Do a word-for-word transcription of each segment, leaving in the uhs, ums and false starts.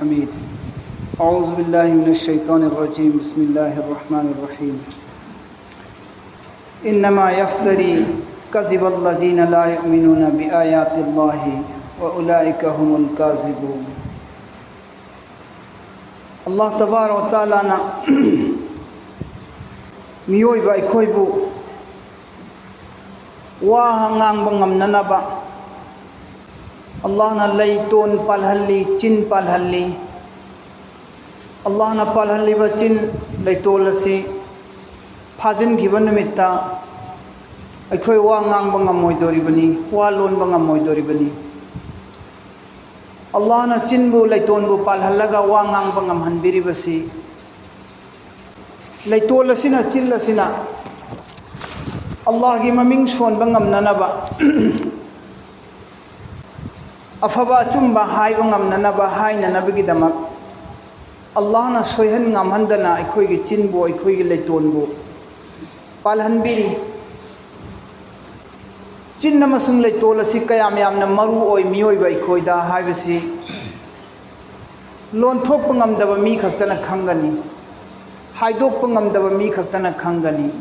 الحميد. أعوذ بالله من الشيطان الرجيم. بسم الله الرحمن الرحيم. إنما يفتري كذب الذين لا يؤمنون بآيات الله وأولئك هم الكاذبون. ꯑꯜꯂꯥꯍ ꯇꯕꯥꯔꯛ ꯋ ꯇꯥꯂꯥꯅ ꯃꯤꯑꯣꯏꯕ ꯑꯩꯈꯣꯏꯕꯨ ꯋꯥ ꯉꯥꯡꯕ ꯉꯝꯅꯅꯕ ꯑꯜꯂꯥꯍꯅ ꯂꯩꯇꯣꯟ ꯄꯥꯜꯍꯜꯂꯤ, ꯆꯤꯟ ꯄꯥꯜꯍꯜꯂꯤ꯫ ꯑꯜꯂꯥꯍꯅ ꯄꯥꯜꯍꯜꯂꯤꯕ ꯆꯤꯟ, ꯂꯩꯇꯣꯟ ꯑꯁꯤ ꯐꯥꯖꯤꯟꯈꯤꯕ ꯅꯨꯃꯤꯠꯇ ꯑꯩꯈꯣꯏ ꯋꯥ ꯉꯥꯡꯕ ꯉꯝꯃꯣꯏꯗꯧꯔꯤꯕꯅꯤ, ꯋꯥ ꯂꯣꯟꯕ ꯉꯝꯃꯣꯏꯗꯧꯔꯤꯕꯅꯤ꯫ ꯑꯜꯂꯥꯍꯅ ꯆꯤꯟꯕꯨ, ꯂꯩꯇꯣꯟꯕꯨ ꯄꯥꯜꯍꯜꯂꯒ ꯋꯥ ꯉꯥꯡꯕ ꯉꯝꯍꯟꯕꯤꯔꯤꯕꯁꯤ, ꯂꯩꯇꯣꯟ ꯑꯁꯤꯅ, ꯆꯤꯟ ꯑꯁꯤꯅ ꯑꯜꯂꯥꯍꯒꯤ ꯃꯃꯤꯡ ꯁꯣꯟꯕ ꯉꯝꯅꯅꯕ, ꯑꯐꯕ ꯑꯆꯨꯝꯕ ꯍꯥꯏꯕ ꯉꯝꯅꯅꯕ, ꯍꯥꯏꯅꯅꯕꯒꯤꯗꯃꯛ ꯑꯜꯂꯥꯍꯅ ꯁꯣꯏꯍꯟ ꯉꯥꯝꯍꯟꯗꯅ ꯑꯩꯈꯣꯏꯒꯤ ꯆꯤꯟꯕꯨ, ꯑꯩꯈꯣꯏꯒꯤ ꯂꯩꯇꯣꯟꯕꯨ ꯄꯥꯜꯍꯟꯕꯤꯔꯤ꯫ ꯆꯤꯟ ꯑꯃꯁꯨꯡ ꯂꯩꯇꯣꯟ ꯑꯁꯤ ꯀꯌꯥꯝ ꯌꯥꯝꯅ ꯃꯔꯨ ꯑꯣꯏ ꯃꯤꯑꯣꯏꯕ ꯑꯩꯈꯣꯏꯗ ꯍꯥꯏꯕꯁꯤ ꯂꯣꯟꯊꯣꯛꯄ ꯉꯝꯗꯕ ꯃꯤ ꯈꯛꯇꯅ ꯈꯪꯒꯅꯤ, ꯍꯥꯏꯗꯣꯛꯄ ꯉꯝꯗꯕ ꯃꯤ ꯈꯛꯇꯅ ꯈꯪꯒꯅꯤ꯫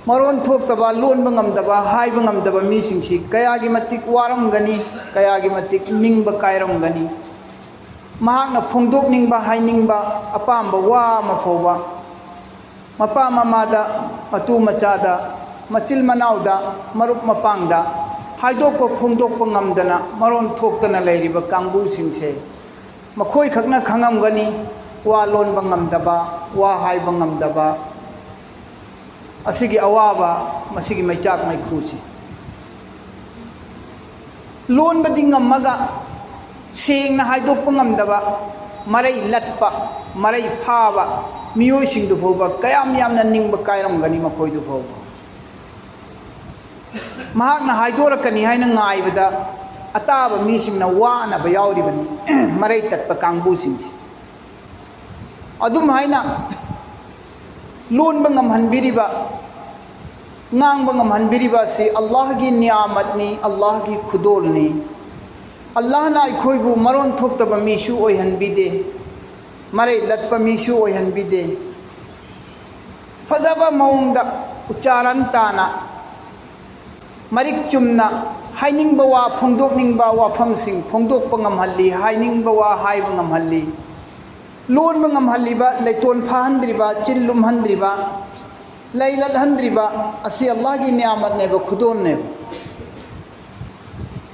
ꯃꯔꯣꯟ ꯊꯣꯛꯇꯕ, ꯂꯣꯟꯕ ꯉꯝꯗꯕ, ꯍꯥꯏꯕ ꯉꯝꯗꯕ ꯃꯤꯁꯤꯡꯁꯤ ꯀꯌꯥꯒꯤ ꯃꯇꯤꯛ ꯋꯥꯔꯝꯒꯅꯤ, ꯀꯌꯥꯒꯤ ꯃꯇꯤꯛ ꯅꯤꯡꯕ ꯀꯥꯏꯔꯝꯒꯅꯤ꯫ ꯃꯍꯥꯛꯅ ꯐꯣꯡꯗꯣꯛꯅꯤꯡꯕ, ꯍꯥꯏꯅꯤꯡꯕ ꯑꯄꯥꯝꯕ ꯋꯥ ꯑꯃ ꯐꯥꯎꯕ ꯃꯄꯥ ꯃꯃꯥꯗ, ꯃꯇꯨ ꯃꯆꯥꯗ, ꯃꯆꯤꯜ ꯃꯅꯥꯎꯗ, ꯃꯔꯨꯞ ꯃꯄꯥꯡꯗ ꯍꯥꯏꯗꯣꯛꯄ ꯐꯣꯡꯗꯣꯛꯄ ꯉꯝꯗꯅ ꯃꯔꯣꯟ ꯊꯣꯛꯇꯅ ꯂꯩꯔꯤꯕ ꯀꯥꯡꯕꯨꯁꯤꯡꯁꯦ ꯃꯈꯣꯏꯈꯛꯅ ꯈꯪꯉꯝꯒꯅꯤ꯫ ꯋꯥ ꯂꯣꯟꯕ ꯉꯝꯗꯕ, ꯋꯥ ꯍꯥꯏꯕ ꯉꯝꯗꯕ, ꯑꯁꯤꯒꯤ ꯑꯋꯥꯕ, ꯃꯁꯤꯒꯤ ꯃꯩꯆꯥꯛ ꯃꯩꯈꯨꯁꯤ꯫ ꯂꯣꯟꯕꯗꯤ ꯉꯝꯃꯒ ꯁꯦꯡꯅ ꯍꯥꯏꯗꯣꯛꯄ ꯉꯝꯗꯕ, ꯃꯔꯩ ꯂꯠꯄ, ꯃꯔꯩ ꯐꯥꯕ ꯃꯤꯑꯣꯏꯁꯤꯡꯗꯨ ꯐꯥꯎꯕ ꯀꯌꯥꯝ ꯌꯥꯝꯅ ꯅꯤꯡꯕ ꯀꯥꯏꯔꯝꯒꯅꯤ ꯃꯈꯣꯏꯗꯨ ꯐꯥꯎꯕ꯫ ꯃꯍꯥꯛꯅ ꯍꯥꯏꯗꯣꯔꯛꯀꯅꯤ ꯍꯥꯏꯅ ꯉꯥꯏꯕꯗ ꯑꯇꯥꯕ ꯃꯤꯁꯤꯡꯅ ꯋꯥꯅꯕ ꯌꯥꯎꯔꯤꯕꯅꯤ, ꯃꯔꯩ ꯇꯠꯄ ꯀꯥꯡꯕꯨꯁꯤꯡꯁꯤ꯫ ꯑꯗꯨꯝ ꯍꯥꯏꯅ ꯂꯣꯟꯕ ꯉꯝꯍꯟꯕꯤꯔꯤꯕ, ꯉꯥꯡꯕ ꯉꯝꯍꯟꯕꯤꯔꯤꯕ ꯑꯁꯤ ꯑꯜꯂꯥꯍꯒꯤ ꯅꯤꯌꯥꯃꯠꯅꯤ, ꯑꯜꯂꯥꯍꯒꯤ ꯈꯨꯗꯣꯜꯅꯤ꯫ ꯑꯜꯂꯥꯍꯅ ꯑꯩꯈꯣꯏꯕꯨ ꯃꯔꯣꯟ ꯊꯣꯛꯇꯕ ꯃꯤꯁꯨ ꯑꯣꯏꯍꯟꯕꯤꯗꯦ, ꯃꯔꯩ ꯂꯠꯄ ꯃꯤꯁꯨ ꯑꯣꯏꯍꯟꯕꯤꯗꯦ꯫ ꯐꯖꯕ ꯃꯑꯣꯡꯗ ꯎꯆꯥꯔꯟ ꯇꯥꯅ ꯃꯔꯤꯛ ꯆꯨꯝꯅ ꯍꯥꯏꯅꯤꯡꯕ ꯋꯥ ꯐꯣꯡꯗꯣꯛꯅꯤꯡꯕ ꯋꯥꯐꯝꯁꯤꯡ ꯐꯣꯡꯗꯣꯛꯄ ꯉꯝꯍꯜꯂꯤ, ꯍꯥꯏꯅꯤꯡꯕ ꯋꯥ ꯍꯥꯏꯕ ꯉꯝꯍꯜꯂꯤ꯫ ꯂꯣꯟꯕ ꯉꯝꯍꯜꯂꯤꯕ, ꯂꯩꯇꯣꯟ ꯐꯥꯍꯟꯗ꯭ꯔꯤꯕ, ꯆꯤꯜ ꯂꯨꯝꯍꯟꯗ꯭ꯔꯤꯕ, ꯂꯩ ꯂꯠꯍꯟꯗ꯭ꯔꯤꯕ ꯑꯁꯤ ꯑꯜꯂꯥꯍꯒꯤ ꯅꯤꯌꯥꯃꯠꯅꯦꯕ, ꯈꯨꯗꯣꯜꯅꯦꯕ꯫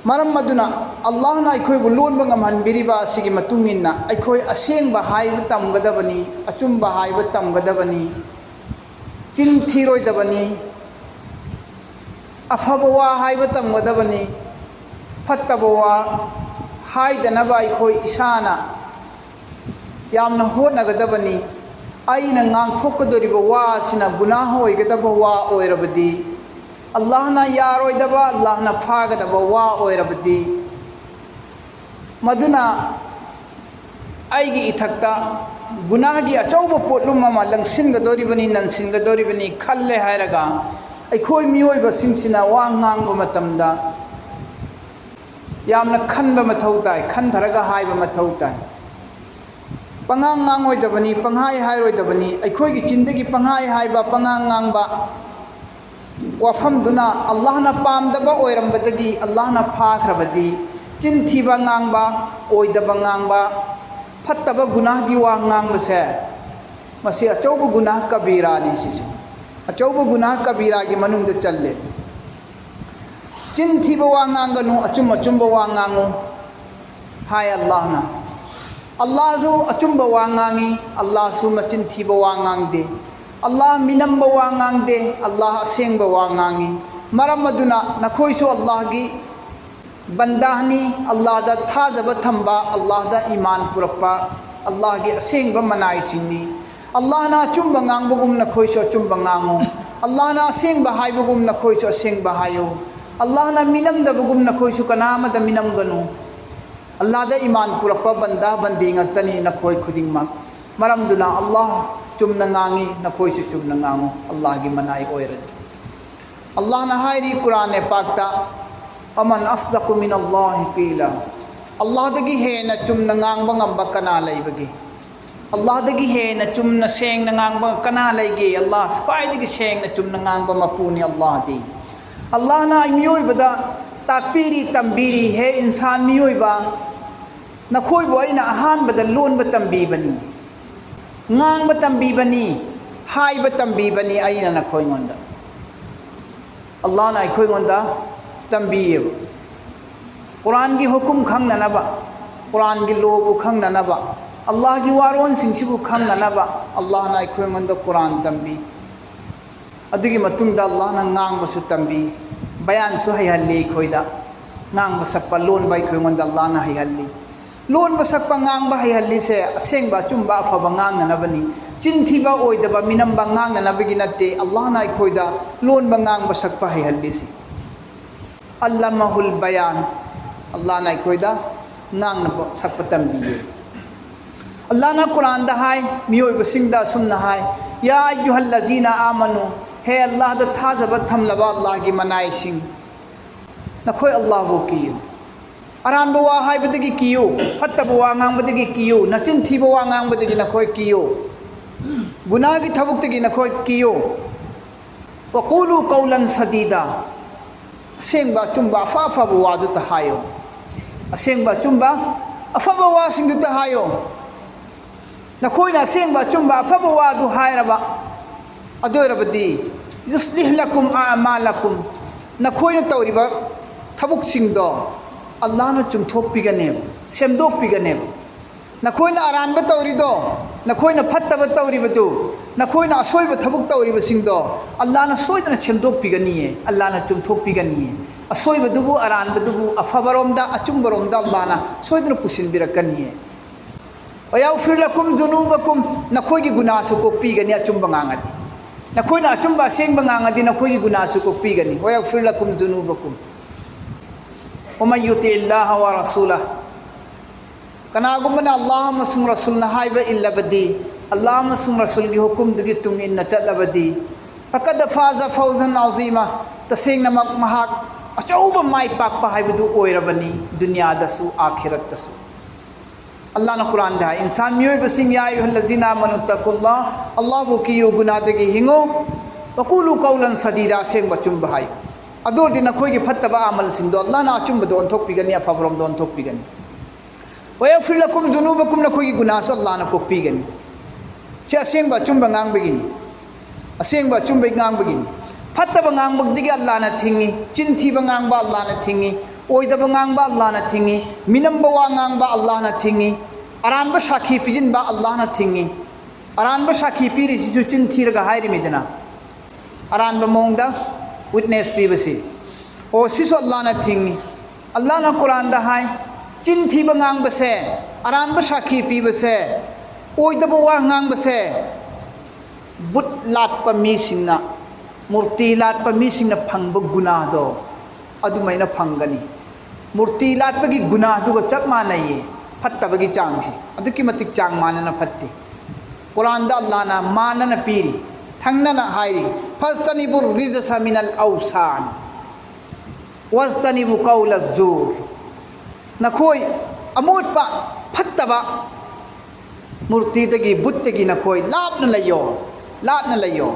ꯃꯔꯝ ꯑꯗꯨꯅ ꯑꯜꯂꯥꯍꯅ ꯑꯩꯈꯣꯏꯕꯨ ꯂꯣꯟꯕ ꯉꯝꯍꯟꯕꯤꯔꯤꯕ ꯑꯁꯤꯒꯤ ꯃꯇꯨꯡ ꯏꯟꯅ ꯑꯩꯈꯣꯏ ꯑꯁꯦꯡꯕ ꯍꯥꯏꯕ ꯇꯝꯒꯗꯕꯅꯤ, ꯑꯆꯨꯝꯕ ꯍꯥꯏꯕ ꯇꯝꯒꯗꯕꯅꯤ, ꯆꯤꯟ ꯊꯤꯔꯣꯏꯗꯕꯅꯤ, ꯑꯐꯕ ꯋꯥ ꯍꯥꯏꯕ ꯇꯝꯒꯗꯕꯅꯤ, ꯐꯠꯇꯕ ꯋꯥ ꯍꯥꯏꯗꯅꯕ ꯑꯩꯈꯣꯏ ꯏꯁꯥꯅ ꯌꯥꯝꯅ ꯍꯣꯠꯅꯒꯗꯕꯅꯤ꯫ ꯑꯩꯅ ꯉꯥꯡꯊꯣꯛꯀꯗꯧꯔꯤꯕ ꯋꯥ ꯑꯁꯤꯅ ꯒꯨꯅꯥꯍ ꯑꯣꯏꯒꯗꯕ ꯋꯥ ꯑꯣꯏꯔꯕꯗꯤ, ꯑꯜꯂꯥꯍꯅ ꯌꯥꯔꯣꯏꯗꯕ, ꯑꯜꯂꯥꯍꯅ ꯐꯥꯒꯗꯕ ꯋꯥ ꯑꯣꯏꯔꯕꯗꯤ, ꯃꯗꯨꯅ ꯑꯩꯒꯤ ꯏꯊꯛꯇ ꯒꯨꯅꯥꯍꯒꯤ ꯑꯆꯧꯕ ꯄꯣꯠꯂꯨꯝ ꯑꯃ ꯂꯪꯁꯤꯟꯒꯗꯧꯔꯤꯕꯅꯤ, ꯅꯟꯁꯤꯟꯒꯗꯧꯔꯤꯕꯅꯤ ꯈꯜꯂꯦ ꯍꯥꯏꯔꯒ, ꯑꯩꯈꯣꯏ ꯃꯤꯑꯣꯏꯕꯁꯤꯡꯁꯤꯅ ꯋꯥ ꯉꯥꯡꯕ ꯃꯇꯝꯗ ꯌꯥꯝꯅ ꯈꯟꯕ ꯃꯊꯧ ꯇꯥꯏ, ꯈꯟꯊꯔꯒ ꯍꯥꯏꯕ ꯃꯊꯧ ꯇꯥꯏ꯫ ꯄꯉꯥꯡ ꯉꯥꯡꯉꯣꯏꯗꯕꯅꯤ, ꯄꯪꯍꯥꯏ ꯍꯥꯏꯔꯣꯏꯗꯕꯅꯤ꯫ ꯑꯩꯈꯣꯏꯒꯤ ꯆꯤꯟꯗꯒꯤ ꯄꯪꯍꯥꯏ ꯍꯥꯏꯕ, ꯄꯉꯥꯡ ꯉꯥꯡꯕ ꯋꯥꯐꯝꯗꯨꯅ ꯑꯜꯂꯥꯍꯅ ꯄꯥꯝꯗꯕ ꯑꯣꯏꯔꯝꯕꯗꯒꯤ ꯑꯜꯂꯥꯍꯅ ꯐꯥꯈ꯭ꯔꯕꯗꯤ, ꯆꯤꯟ ꯊꯤꯕ ꯉꯥꯡꯕ, ꯑꯣꯏꯗꯕ ꯉꯥꯡꯕ, ꯐꯠꯇꯕ ꯒꯨꯅꯥꯍꯒꯤ ꯋꯥ ꯉꯥꯡꯕꯁꯦ, ꯃꯁꯤ ꯑꯆꯧꯕ ꯒꯨꯅꯥꯍ ꯀꯕꯤꯔꯥꯅꯤ꯫ ꯁꯤꯁꯦ ꯑꯆꯧꯕ ꯒꯨꯅꯥꯍ ꯀꯕꯤꯔꯥꯒꯤ ꯃꯅꯨꯡꯗ ꯆꯜꯂꯦ꯫ ꯆꯤꯟ ꯊꯤꯕ ꯋꯥ ꯉꯥꯡꯒꯅꯨ, ꯑꯆꯨꯝ ꯑꯆꯨꯝꯕ ꯋꯥ ꯉꯥꯡꯉꯨ ꯍꯥꯏ ꯑꯜꯂꯥꯍꯅ꯫ ꯑꯜꯂꯥꯍꯁꯨ ꯑꯆꯨꯝꯕ ꯋꯥ ꯉꯥꯡꯉꯤ, ꯑꯜꯂꯥꯍꯁꯨ ꯃꯆꯤꯟ ꯊꯤꯕ ꯋꯥ ꯉꯥꯡꯗꯦ꯫ ꯑꯜꯂꯥꯍ ꯃꯤꯅꯝꯕ ꯋꯥ ꯉꯥꯡꯗꯦ, ꯑꯜꯂꯥꯍ ꯑꯁꯦꯡꯕ ꯋꯥ ꯉꯥꯡꯉꯤ꯫ ꯃꯔꯝ ꯑꯗꯨꯅ ꯅꯈꯣꯏꯁꯨ ꯑꯜꯂꯥꯍꯒꯤ ꯕꯟꯗꯥꯅꯤ, ꯑꯜꯂꯥꯍꯗ ꯊꯥꯖꯕ ꯊꯝꯕ, ꯑꯜꯂꯥꯍꯗ ꯏꯃꯥꯟ ꯄꯨꯔꯛꯄ, ꯑꯜꯂꯥꯍꯒꯤ ꯑꯁꯦꯡꯕ ꯃꯅꯥꯏꯁꯤꯡꯅꯤ꯫ ꯑꯜꯂꯥꯍꯅ ꯑꯆꯨꯝꯕ ꯉꯥꯡꯕꯒꯨꯝ ꯅꯈꯣꯏꯁꯨ ꯑꯆꯨꯝꯕ ꯉꯥꯡꯉꯨ꯫ ꯑꯜꯂꯥꯍꯅ ꯑꯁꯦꯡꯕ ꯍꯥꯏꯕꯒꯨꯝ ꯅꯈꯣꯏꯁꯨ ꯑꯁꯦꯡꯕ ꯍꯥꯏꯌꯨ꯫ ꯑꯜꯂꯥꯍꯅ ꯃꯤꯅꯝꯗꯕꯒꯨꯝ ꯅꯈꯣꯏꯁꯨ ꯀꯅꯥ ꯑꯃꯗ ꯃꯤꯅꯝꯒꯅꯨ꯫ ꯑꯜꯂꯥꯍꯗ ꯏꯃꯥꯟ ꯄꯨꯔꯛꯄ ꯕꯟꯗꯥ ꯕꯟꯗꯤ ꯉꯥꯛꯇꯅꯤ ꯅꯈꯣꯏ ꯈꯨꯗꯤꯡꯃꯛ꯫ ꯃꯔꯝꯗꯨꯅ ꯑꯜꯂꯥꯍ ꯆꯨꯝꯅ ꯉꯥꯡꯉꯤ, ꯅꯈꯣꯏꯁꯨ ꯆꯨꯝꯅ ꯉꯥꯡꯉꯨ, ꯑꯜꯂꯥꯍꯒꯤ ꯃꯅꯥꯏ ꯑꯣꯏꯔꯗꯤ꯫ ꯑꯜꯂꯥꯍꯅ ꯍꯥꯏꯔꯤ ꯀꯨꯔꯥꯟ ꯄꯥꯛꯇ, ومن أصدق من الله قيلا. ꯑꯜꯂꯥꯍꯗꯒꯤ ꯍꯦꯟꯅ ꯆꯨꯝꯅ ꯉꯥꯡꯕ ꯉꯝꯕ ꯀꯅꯥ ꯂꯩꯕꯒꯦ? ꯑꯜꯂꯥꯍꯗꯒꯤ ꯍꯦꯟꯅ ꯆꯨꯝꯅ ꯁꯦꯡꯅ ꯉꯥꯡꯕ ꯀꯅꯥ ꯂꯩꯒꯦ? ꯑꯜꯂꯥꯍ ꯈ꯭ꯋꯥꯏꯗꯒꯤ ꯁꯦꯡꯅ ꯆꯨꯝꯅ ꯉꯥꯡꯕ ꯃꯄꯨꯅꯤ ꯑꯜꯂꯥꯍꯗꯤ꯫ ꯑꯜꯂꯥꯍꯅ ꯃꯤꯑꯣꯏꯕꯗ ꯇꯥꯛꯄꯤꯔꯤ, ꯇꯝꯕꯤꯔꯤ, ꯍꯦ ꯏꯟꯁꯥꯟ ꯃꯤꯑꯣꯏꯕ, ꯅꯈꯣꯏꯕꯨ ꯑꯩꯅ ꯑꯍꯥꯟꯕꯗ ꯂꯣꯟꯕ ꯇꯝꯕꯤꯕꯅꯤ, ꯉꯥꯡꯕ ꯇꯝꯕꯤꯕꯅꯤ, ꯍꯥꯏꯕ ꯇꯝꯕꯤꯕꯅꯤ ꯑꯩꯅ ꯅꯈꯣꯏꯉꯣꯟꯗ꯫ ꯑꯜꯂꯥꯍꯅ ꯑꯩꯈꯣꯏꯉꯣꯟꯗ ꯇꯝꯕꯤꯌꯦꯕ꯫ ꯀꯨꯔꯥꯟꯒꯤ ꯍꯨꯀꯨꯝ ꯈꯪꯅꯅꯕ, ꯀꯨꯔꯥꯟꯒꯤ ꯂꯣꯕꯨ ꯈꯪꯅꯅꯕ, ꯑꯜꯂꯥꯍꯒꯤ ꯋꯥꯔꯣꯟꯁꯤꯡꯁꯤꯕꯨ ꯈꯪꯅꯅꯕ ꯑꯜꯂꯥꯍꯅ ꯑꯩꯈꯣꯏꯉꯣꯟꯗ ꯀꯨꯔꯥꯟ ꯇꯝꯕꯤ꯫ ꯑꯗꯨꯒꯤ ꯃꯇꯨꯡꯗ ꯑꯜꯂꯥꯍꯅ ꯉꯥꯡꯕꯁꯨ ꯇꯝꯕꯤ, ꯕꯌꯥꯟꯁꯨ ꯍꯩꯍꯜꯂꯤ ꯑꯩꯈꯣꯏꯗ꯫ ꯉꯥꯡꯕ ꯁꯛꯄ ꯂꯣꯟꯕ ꯑꯩꯈꯣꯏꯉꯣꯟꯗ ꯑꯜꯂꯥꯍꯅ ꯍꯩꯍꯜꯂꯤ꯫ ꯂꯣꯟꯕ ꯁꯛꯄ ꯉꯥꯡꯕ ꯍꯩꯍꯜꯂꯤꯁꯦ ꯑꯁꯦꯡꯕ ꯑꯆꯨꯝꯕ ꯑꯐꯕ ꯉꯥꯡꯅꯅꯕꯅꯤ꯫ ꯆꯤꯟ ꯊꯤꯕ ꯑꯣꯏꯗꯕ ꯃꯤꯅꯝꯕ ꯉꯥꯡꯅꯅꯕꯒꯤ ꯅꯠꯇꯦ ꯑꯜꯂꯥꯍꯅ ꯑꯩꯈꯣꯏꯗ ꯂꯣꯟꯕ ꯉꯥꯡꯕ ꯁꯛꯄ ꯍꯩꯍꯜꯂꯤꯁꯤ꯫ ꯑꯜꯂꯃꯍꯨꯜ ꯕꯌꯥꯟ, ꯑꯜꯂꯥꯍꯅ ꯑꯩꯈꯣꯏꯗ ꯉꯥꯡꯅꯕ ꯁꯛꯄ ꯇꯝꯕꯤꯌꯦ꯫ ꯑꯜꯂꯥꯍꯅ ꯀꯨꯔꯥꯟꯗ ꯍꯥꯏ, ꯃꯤꯑꯣꯏꯕꯁꯤꯡꯗ ꯑꯁꯨꯝꯅ ꯍꯥꯏ, "ꯌꯥ ꯑꯌꯨꯍꯜ ꯂꯖꯤꯅ ꯑꯥꯃꯅꯨ", ꯍꯦ ꯑꯜꯂꯥꯍꯗ ꯊꯥꯖꯕ ꯊꯝꯂꯕ ꯑꯜꯂꯥꯍꯒꯤ ꯃꯅꯥꯏꯁꯤꯡ, ꯅꯈꯣꯏ ꯑꯜꯂꯥꯍꯕꯨ ꯀꯤꯌꯨ꯫ ꯑꯔꯥꯟꯕ ꯋꯥ ꯍꯥꯏꯕꯗꯒꯤ ꯀꯤꯌꯨ, ꯐꯠꯇꯕ ꯋꯥ ꯉꯥꯡꯕꯗꯒꯤ ꯀꯤꯌꯨ, ꯅꯆꯤꯟ ꯊꯤꯕ ꯋꯥ ꯉꯥꯡꯕꯗꯒꯤ ꯅꯈꯣꯏ ꯀꯤꯌꯨ, ꯒꯨꯅꯥꯒꯤ ꯊꯕꯛꯇꯒꯤ ꯅꯈꯣꯏ ꯀꯤꯌꯨ꯫ "ꯋꯀꯨꯂꯨ ꯀꯧꯂꯟ ꯁꯗꯤꯗ", ꯑꯁꯦꯡꯕ ꯑꯆꯨꯝꯕ ꯑꯐ ꯑꯐꯕ ꯋꯥꯗꯨꯇ ꯍꯥꯏꯌꯨ꯫ ꯑꯁꯦꯡꯕ ꯑꯆꯨꯝꯕ ꯑꯐꯕ ꯋꯥꯁꯤꯡꯗꯨꯇ ꯍꯥꯏꯌꯨ꯫ ꯅꯈꯣꯏꯅ ꯑꯁꯦꯡꯕ ꯑꯆꯨꯝꯕ ꯑꯐꯕ ꯋꯥꯗꯨ ꯍꯥꯏꯔꯕ, ꯑꯗꯨ ꯑꯣꯏꯔꯕꯗꯤ, "ꯌꯨꯁꯂꯤꯍ ꯂꯀꯨꯝ ꯑꯃꯥꯂꯀꯨꯝ", ꯅꯈꯣꯏꯅ ꯇꯧꯔꯤꯕ ꯊꯕꯛꯁꯤꯡꯗꯣ ꯑꯜꯂꯥꯍꯅ ꯆꯨꯝꯊꯣꯛꯄꯤꯒꯅꯦꯕ, ꯁꯦꯝꯗꯣꯛꯄꯤꯒꯅꯦꯕ꯫ ꯅꯈꯣꯏꯅ ꯑꯔꯥꯟꯕ ꯇꯧꯔꯤꯗꯣ, ꯅꯈꯣꯏꯅ ꯐꯠꯇꯕ ꯇꯧꯔꯤꯕꯗꯨ, ꯅꯈꯣꯏꯅ ꯑꯁꯣꯏꯕ ꯊꯕꯛ ꯇꯧꯔꯤꯕꯁꯤꯡꯗꯣ ꯑꯜꯂꯥꯍꯅ ꯁꯣꯏꯗꯅ ꯁꯦꯝꯗꯣꯛꯄꯤꯒꯅꯤꯌꯦ, ꯑꯜꯂꯥꯍꯅ ꯆꯨꯝꯊꯣꯛꯄꯤꯒꯅꯤꯌꯦ꯫ ꯑꯁꯣꯏꯕꯗꯨꯕꯨ, ꯑꯔꯥꯟꯕꯗꯨꯕꯨ ꯑꯐꯕꯔꯣꯝꯗ, ꯑꯆꯨꯝꯕꯔꯣꯝꯗ ꯑꯜꯂꯥꯍꯅ ꯁꯣꯏꯗꯅ ꯄꯨꯁꯤꯟꯕꯤꯔꯛꯀꯅꯤꯌꯦ꯫ "ꯋꯌꯥꯎꯐꯤꯔ ꯂꯀꯨꯝ ꯖꯨꯅꯨꯕꯀꯨꯝ", ꯅꯈꯣꯏꯒꯤ ꯒꯨꯅꯥꯁꯨ ꯀꯣꯛꯄꯤꯒꯅꯤ ꯑꯆꯨꯝꯕ ꯉꯥꯡꯉꯗꯤ꯫ ꯅꯈꯣꯏꯅ ꯑꯆꯨꯝꯕ ꯑꯁꯦꯡꯕ ꯉꯥꯡꯉꯗꯤ ꯅꯈꯣꯏꯒꯤ ꯒꯨꯅꯥꯁꯨ ꯀꯣꯛꯄꯤꯒꯅꯤ꯫ "ꯋꯌꯥꯎꯐꯤꯔ ꯂꯀꯨꯝ ꯖꯨꯅꯨꯕꯀꯨꯝ꯫ ꯋꯃꯟ ꯌꯨꯇꯤ ꯏꯜꯂꯥꯍ ꯋ ꯔꯁꯨꯂꯥ", ꯀꯅꯥꯒꯨꯝꯕꯅ ꯑꯜꯂꯥꯍ ꯑꯃꯁꯨꯡ ꯔꯁꯨꯜꯅ ꯍꯥꯏꯕ ꯏꯜꯂꯕꯗꯤ, ꯑꯜꯂꯥꯍ ꯑꯃꯁꯨꯡ ꯔꯁꯨꯜꯒꯤ ꯍꯨꯀꯨꯝꯗꯨꯒꯤ ꯇꯨꯡ ꯏꯟꯅ ꯆꯠꯂꯕꯗꯤ, "ꯐꯀꯗ ꯐꯥꯖ ꯐꯧꯖꯟ ꯑꯧꯖꯤꯃ", ꯇꯁꯦꯡꯅꯃꯛ ꯃꯍꯥꯛ ꯑꯆꯧꯕ ꯃꯥꯏ ꯄꯥꯛꯄ ꯍꯥꯏꯕꯗꯨ ꯑꯣꯏꯔꯕꯅꯤ, ꯗꯨꯅꯤꯌꯥꯗꯁꯨ ꯑꯥꯈꯤꯔꯠꯇꯁꯨ꯫ ꯑꯜꯂꯥꯍꯅ ꯀꯨꯔꯥꯟꯗ ꯍꯥꯏ, "ꯏꯟꯁꯥꯟ ꯃꯤꯑꯣꯏꯕꯁꯤꯡ, ꯌꯥ ꯑꯌꯨꯍꯜꯂꯖꯤꯅ ꯑꯃꯅꯨ ꯇꯀꯨꯜꯂꯥ, ꯑꯜꯂꯥꯍꯕꯨ ꯀꯤꯌꯨ, ꯒꯨꯅꯥꯗꯒꯤ ꯍꯤꯡꯉꯨ, ꯋꯀꯨꯂꯨ ꯀꯧꯂꯟ ꯁꯗꯤꯗ, ꯑꯁꯦꯡꯕ ꯑꯆꯨꯝꯕ ꯍꯥꯏꯌꯨ꯫ ꯑꯗꯨ ꯑꯣꯏꯔꯗꯤ ꯅꯈꯣꯏꯒꯤ ꯐꯠꯇꯕ ꯑꯃꯜꯁꯤꯡꯗꯣ ꯑꯜꯂꯥꯍꯅ ꯑꯆꯨꯝꯕꯗ ꯑꯣꯟꯊꯣꯛꯄꯤꯒꯅꯤ, ꯑꯐꯕꯔꯣꯝꯗ ꯑꯣꯟꯊꯣꯛꯄꯤꯒꯅꯤ꯫ ꯋꯌꯒꯐꯤꯔ ꯂꯀꯨꯝ ꯖꯨꯅꯨꯕꯀꯨꯝ, ꯅꯈꯣꯏꯒꯤ ꯒꯨꯅꯥꯁꯨ ꯑꯜꯂꯥꯍꯅ ꯀꯣꯛꯄꯤꯒꯅꯤ"꯫ ꯁꯤ ꯑꯁꯦꯡꯕ ꯑꯆꯨꯝꯕ ꯉꯥꯡꯕꯒꯤꯅꯤ꯫ ꯑꯁꯦꯡꯕ ꯑꯆꯨꯝꯕ ꯉꯥꯡꯕꯒꯤꯅꯤ꯫ ꯐꯠꯇꯕ ꯉꯥꯡꯕꯗꯒꯤ ꯑꯜꯂꯥꯍꯅ ꯊꯤꯡꯉꯤ, ꯆꯤꯟ ꯊꯤꯕ ꯉꯥꯡꯕ ꯑꯜꯂꯥꯍꯅ ꯊꯤꯡꯉꯤ, ꯑꯣꯏꯗꯕ ꯉꯥꯡꯕ ꯑꯜꯂꯥꯍꯅ ꯊꯤꯡꯉꯤ, ꯃꯤꯅꯝꯕ ꯋꯥ ꯉꯥꯡꯕ ꯑꯜꯂꯥꯍꯅ ꯊꯤꯡꯉꯤ, ꯑꯔꯥꯟꯕ ꯁꯥꯈꯤ ꯄꯤꯁꯤꯟꯕ ꯑꯜꯂꯥꯍꯅ ꯊꯤꯡꯉꯤ꯫ ꯑꯔꯥꯟꯕ ꯁꯥꯈꯤ ꯄꯤꯔꯤꯁꯤꯁꯨ ꯆꯤꯟ ꯊꯤꯔꯒ ꯍꯥꯏꯔꯤꯃꯤꯗꯅ, ꯑꯔꯥꯟꯕ ꯃꯑꯣꯡꯗ ꯋꯤꯠꯅꯦꯁ ꯄꯤꯕꯁꯤ, ꯑꯣ, ꯁꯤꯁꯨ ꯑꯜꯂꯥꯍꯅ ꯊꯤꯡꯉꯤ꯫ ꯑꯜꯂꯥꯍꯅ ꯀꯨꯔꯥꯟꯗ ꯍꯥꯏ, ꯆꯤꯟ ꯊꯤꯕ ꯉꯥꯡꯕꯁꯦ, ꯑꯔꯥꯟꯕ ꯁꯥꯈꯤ ꯄꯤꯕꯁꯦ, ꯑꯣꯏꯗꯕ ꯋꯥ ꯉꯥꯡꯕꯁꯦ, ꯕꯨꯠ ꯂꯥꯠꯄ ꯃꯤꯁꯤꯡꯅ, ꯃꯨꯔꯇꯤ ꯂꯥꯠꯄ ꯃꯤꯁꯤꯡꯅ ꯐꯪꯕ ꯒꯨꯅꯥꯗꯣ, ꯑꯗꯨꯃꯥꯏꯅ ꯐꯪꯒꯅꯤ꯫ ꯃꯨꯔꯇꯤ ꯂꯥꯠꯄꯒꯤ ꯒꯨꯅꯥꯗꯨꯒ ꯆꯞ ꯃꯥꯟꯅꯩꯌꯦ꯫ ꯐꯠꯇꯕꯒꯤ ꯆꯥꯡꯁꯦ ꯑꯗꯨꯛꯀꯤ ꯃꯇꯤꯛ ꯆꯥꯡ ꯃꯥꯟꯅꯅ ꯐꯠꯇꯦ꯫ ꯀꯨꯔꯥꯟꯗ ꯑꯜꯂꯥꯍꯅ ꯃꯥꯟꯅꯅ ꯄꯤꯔꯤ, ꯊꯪꯅꯅ ꯍꯥꯏꯔꯤ, "ꯐꯖꯇꯅꯤꯕꯨ ꯔꯤꯖꯁ ꯃꯤꯅꯜ ꯑꯧꯁꯥꯟ, ꯋꯖꯇꯅꯤꯕꯨ ꯀꯧꯂ ꯖꯨꯔ"꯫ ꯅꯈꯣꯏ ꯑꯃꯣꯠꯄ, ꯐꯠꯇꯕ ꯃꯨꯔꯇꯤꯗꯒꯤ, ꯕꯨꯠꯇꯒꯤ ꯅꯈꯣꯏ ꯂꯥꯞꯅ ꯂꯩꯌꯣ, ꯂꯥꯞꯅ ꯂꯩꯌꯣ꯫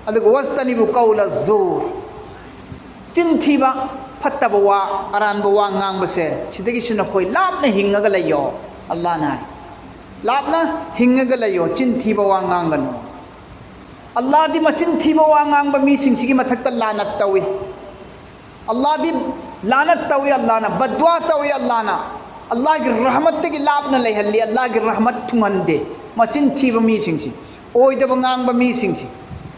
ꯑꯗꯨꯒ "ꯋꯖꯇꯅꯤꯕꯨ ꯀꯧꯂ ꯖꯨꯔ", ꯆꯤꯟ ꯊꯤꯕ, ꯐꯠꯇꯕ ꯋꯥ, ꯑꯔꯥꯟꯕ ꯋꯥ ꯉꯥꯡꯕꯁꯦ, ꯁꯤꯗꯒꯤꯁꯨ ꯅꯈꯣꯏ ꯂꯥꯞꯅ ꯍꯤꯡꯉꯒ ꯂꯩꯌꯣ꯫ ꯑꯜꯂꯥꯍꯅ ꯍꯥꯏ, ꯂꯥꯞꯅ ꯍꯤꯡꯉꯒ ꯂꯩꯌꯣ, ꯆꯤꯟ ꯊꯤꯕ ꯋꯥ ꯉꯥꯡꯒꯅꯨ꯫ ꯑꯜꯂꯥꯍꯗꯤ ꯃꯆꯤꯟ ꯊꯤꯕ ꯋꯥ ꯉꯥꯡꯕ ꯃꯤꯁꯤꯡꯁꯤꯒꯤ ꯃꯊꯛꯇ ꯂꯥꯅꯠ ꯇꯧꯏ꯫ ꯑꯜꯂꯥꯍꯗꯤ ꯂꯥꯅꯠ ꯇꯧꯏ, ꯑꯜꯂꯥꯍꯅ ꯕꯗꯋꯥ ꯇꯧꯏ, ꯑꯜꯂꯥꯍꯅ ꯑꯜꯂꯥꯍꯒꯤ ꯔꯍꯃꯠꯇꯒꯤ ꯂꯥꯞꯅ ꯂꯩꯍꯜꯂꯤ, ꯑꯜꯂꯥꯍꯒꯤ ꯔꯍꯃꯠ ꯊꯨꯡꯍꯟꯗꯦ꯫ ꯃꯆꯤꯟ ꯊꯤꯕ ꯃꯤꯁꯤꯡꯁꯤ, ꯑꯣꯏꯗꯕ ꯉꯥꯡꯕ ꯃꯤꯁꯤꯡꯁꯤ,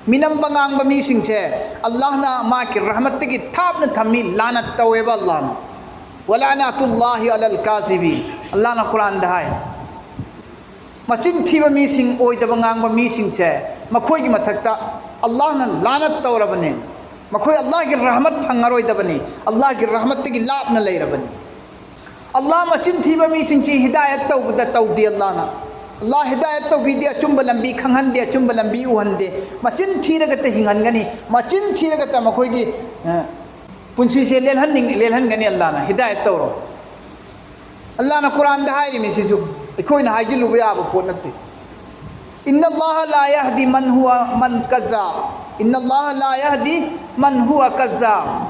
ꯃꯤꯅꯝꯕ ꯉꯥꯡꯕ ꯃꯤꯁꯤꯡꯁꯦ ꯑꯜꯂꯥꯍꯅ ꯃꯥꯒꯤ ꯔꯍꯃꯠꯇꯒꯤ ꯊꯥꯞꯅ ꯊꯝꯃꯤ, ꯂꯥꯅꯠ ꯇꯧꯋꯦꯕ ꯑꯜꯂꯥꯍꯅ꯫ "ꯋꯂꯥꯅꯥꯇꯨꯜꯂꯥꯍꯤ ꯑꯂꯜ ꯀꯥꯖꯤꯕꯤꯟ", ꯑꯜꯂꯥꯍꯅ ꯀꯨꯔꯥꯟꯗ ꯍꯥꯏ꯫ ꯃꯆꯤꯟ ꯊꯤꯕ ꯃꯤꯁꯤꯡ, ꯑꯣꯏꯗꯕ ꯉꯥꯡꯕ ꯃꯤꯁꯤꯡꯁꯦ, ꯃꯈꯣꯏꯒꯤ ꯃꯊꯛꯇ ꯑꯜꯂꯥꯍꯅ ꯂꯥꯅꯠ ꯇꯧꯔꯕꯅꯦ꯫ ꯃꯈꯣꯏ ꯑꯜꯂꯥꯍꯒꯤ ꯔꯍꯃꯠ ꯐꯪꯉꯔꯣꯏꯗꯕꯅꯤ, ꯑꯜꯂꯥꯍꯒꯤ ꯔꯍꯃꯠꯇꯒꯤ ꯂꯥꯞꯅ ꯂꯩꯔꯕꯅꯤ꯫ ꯑꯜꯂꯥꯍ ꯃꯆꯤꯟ ꯊꯤꯕ ꯃꯤꯁꯤꯡꯁꯤ ꯍꯤꯗꯥꯌꯠ ꯇꯧꯕꯗ ꯇꯧꯗꯦ ꯑꯜꯂꯥꯍꯅ꯫ ꯑꯜꯂꯥꯍ ꯍꯤꯗꯥꯌꯠ ꯇꯧꯕꯤꯗꯦ, ꯑꯆꯨꯝꯕ ꯂꯝꯕꯤ ꯈꯪꯍꯟꯗꯦ, ꯑꯆꯨꯝꯕ ꯂꯝꯕꯤ ꯎꯍꯟꯗꯦ꯫ ꯃꯆꯤꯟ ꯊꯤꯔꯒꯇ ꯍꯤꯡꯍꯟꯒꯅꯤ, ꯃꯆꯤꯟ ꯊꯤꯔꯒꯇ ꯃꯈꯣꯏꯒꯤ, ꯑ, ꯄꯨꯟꯁꯤꯁꯦ ꯂꯦꯜꯍꯟꯅꯤꯡ ꯂꯦꯜꯍꯟꯒꯅꯤ ꯑꯜꯂꯥꯅ, ꯍꯤꯗꯥꯌꯠ ꯇꯧꯔꯣ꯫ ꯑꯜꯂꯥꯅ ꯀꯨꯔꯥꯟꯗ ꯍꯥꯏꯔꯤꯃꯤ ꯁꯤꯁꯨ ꯑꯩꯈꯣꯏꯅ ꯍꯥꯏꯖꯤꯜꯂꯨꯕ ꯌꯥꯕ ꯄꯣꯠ ꯅꯠꯇꯦ꯫ "ꯏꯟꯅ ꯑꯜꯂꯥꯍ ꯂꯥ ꯌꯍꯗꯤ ꯃꯟ ꯍꯨꯋ ꯃꯟ ꯀꯖꯥꯕ, ꯏꯟꯅ ꯑꯜꯂꯥꯍ ꯂꯥ ꯌꯍꯗꯤ ꯃꯟ ꯍꯨꯋ ꯀꯖꯥꯕ"꯫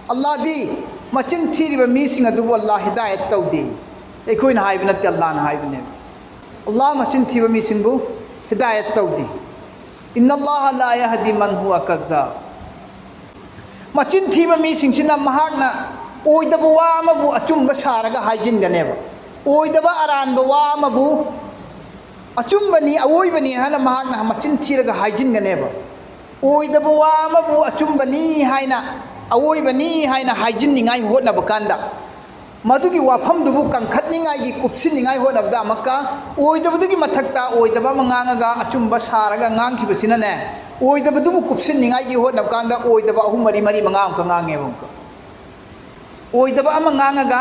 ꯑꯜꯂꯥꯗꯤ ꯃꯆꯤꯟ ꯊꯤꯔꯤꯕ ꯃꯤꯁꯤꯡ ꯑꯗꯨꯕꯨ ꯑꯜꯂꯥ ꯍꯤꯗꯥꯌꯠ ꯇꯧꯗꯦ꯫ ꯑꯩꯈꯣꯏꯅ ꯍꯥꯏꯕ ꯅꯠꯇꯦ, ꯑꯜꯂꯥꯅ ꯍꯥꯏꯕꯅꯦꯕ꯫ ꯑꯜꯂꯥ ꯃꯆꯤꯟ ꯊꯤꯕ ꯃꯤꯁꯤꯡꯕꯨ ꯍꯤꯗꯥꯌꯠ ꯇꯧꯗꯦ꯫ "ꯏꯟꯅ ꯑꯜꯂꯥꯍ ꯂꯥ ꯌꯍꯗꯤ ꯃꯟ ꯍꯨꯋ ꯀꯖꯥꯕ"꯫ ꯃꯆꯤꯟ ꯊꯤꯕ ꯃꯤꯁꯤꯡꯁꯤꯅ ꯃꯍꯥꯛꯅ ꯑꯣꯏꯗꯕ ꯋꯥ ꯑꯃꯕꯨ ꯑꯆꯨꯝꯕ ꯁꯥꯔꯒ ꯍꯥꯏꯖꯤꯟꯒꯅꯦꯕ꯫ ꯑꯣꯏꯗꯕ ꯑꯔꯥꯟꯕ ꯋꯥ ꯑꯃꯕꯨ ꯑꯆꯨꯝꯕꯅꯤ, ꯑꯋꯣꯏꯕꯅꯤ ꯍꯥꯏꯅ ꯃꯍꯥꯛꯅ ꯃꯆꯤꯟ ꯊꯤꯔꯒ ꯍꯥꯏꯖꯤꯟꯒꯅꯦꯕ꯫ ꯑꯣꯏꯗꯕ ꯋꯥ ꯑꯃꯕꯨ ꯑꯆꯨꯝꯕꯅꯤ ꯍꯥꯏꯅ, ꯑꯋꯣꯏꯕꯅꯤ ꯍꯥꯏꯅ ꯍꯥꯏꯖꯤꯟꯅꯤꯡꯉꯥꯏ ꯍꯣꯠꯅꯕ ꯀꯥꯟꯗ, ꯃꯗꯨꯒꯤ ꯋꯥꯐꯝꯗꯨꯕꯨ ꯀꯟꯈꯠꯅꯤꯡꯉꯥꯏꯒꯤ, ꯀꯨꯞꯁꯤꯟꯅꯤꯡꯉꯥꯏ ꯍꯣꯠꯅꯕꯗ ꯑꯃꯨꯛꯀ ꯑꯣꯏꯗꯕꯗꯨꯒꯤ ꯃꯊꯛꯇ ꯑꯣꯏꯗꯕ ꯑꯃ ꯉꯥꯡꯉꯒ ꯑꯆꯨꯝꯕ ꯁꯥꯔꯒ ꯉꯥꯡꯈꯤꯕꯁꯤꯅꯅꯦ, ꯑꯣꯏꯗꯕꯗꯨꯕꯨ ꯀꯨꯞꯁꯤꯟꯅꯤꯡꯉꯥꯏꯒꯤ ꯍꯣꯠꯅꯕ ꯀꯥꯟꯗ ꯑꯣꯏꯗꯕ ꯑꯍꯨꯝ, ꯃꯔꯤ, ꯃꯔꯤ, ꯃꯉꯥ ꯑꯃꯨꯛꯀ ꯉꯥꯡꯉꯦꯕ ꯑꯃꯨꯛꯀ꯫ ꯑꯣꯏꯗꯕ ꯑꯃ ꯉꯥꯡꯉꯒ,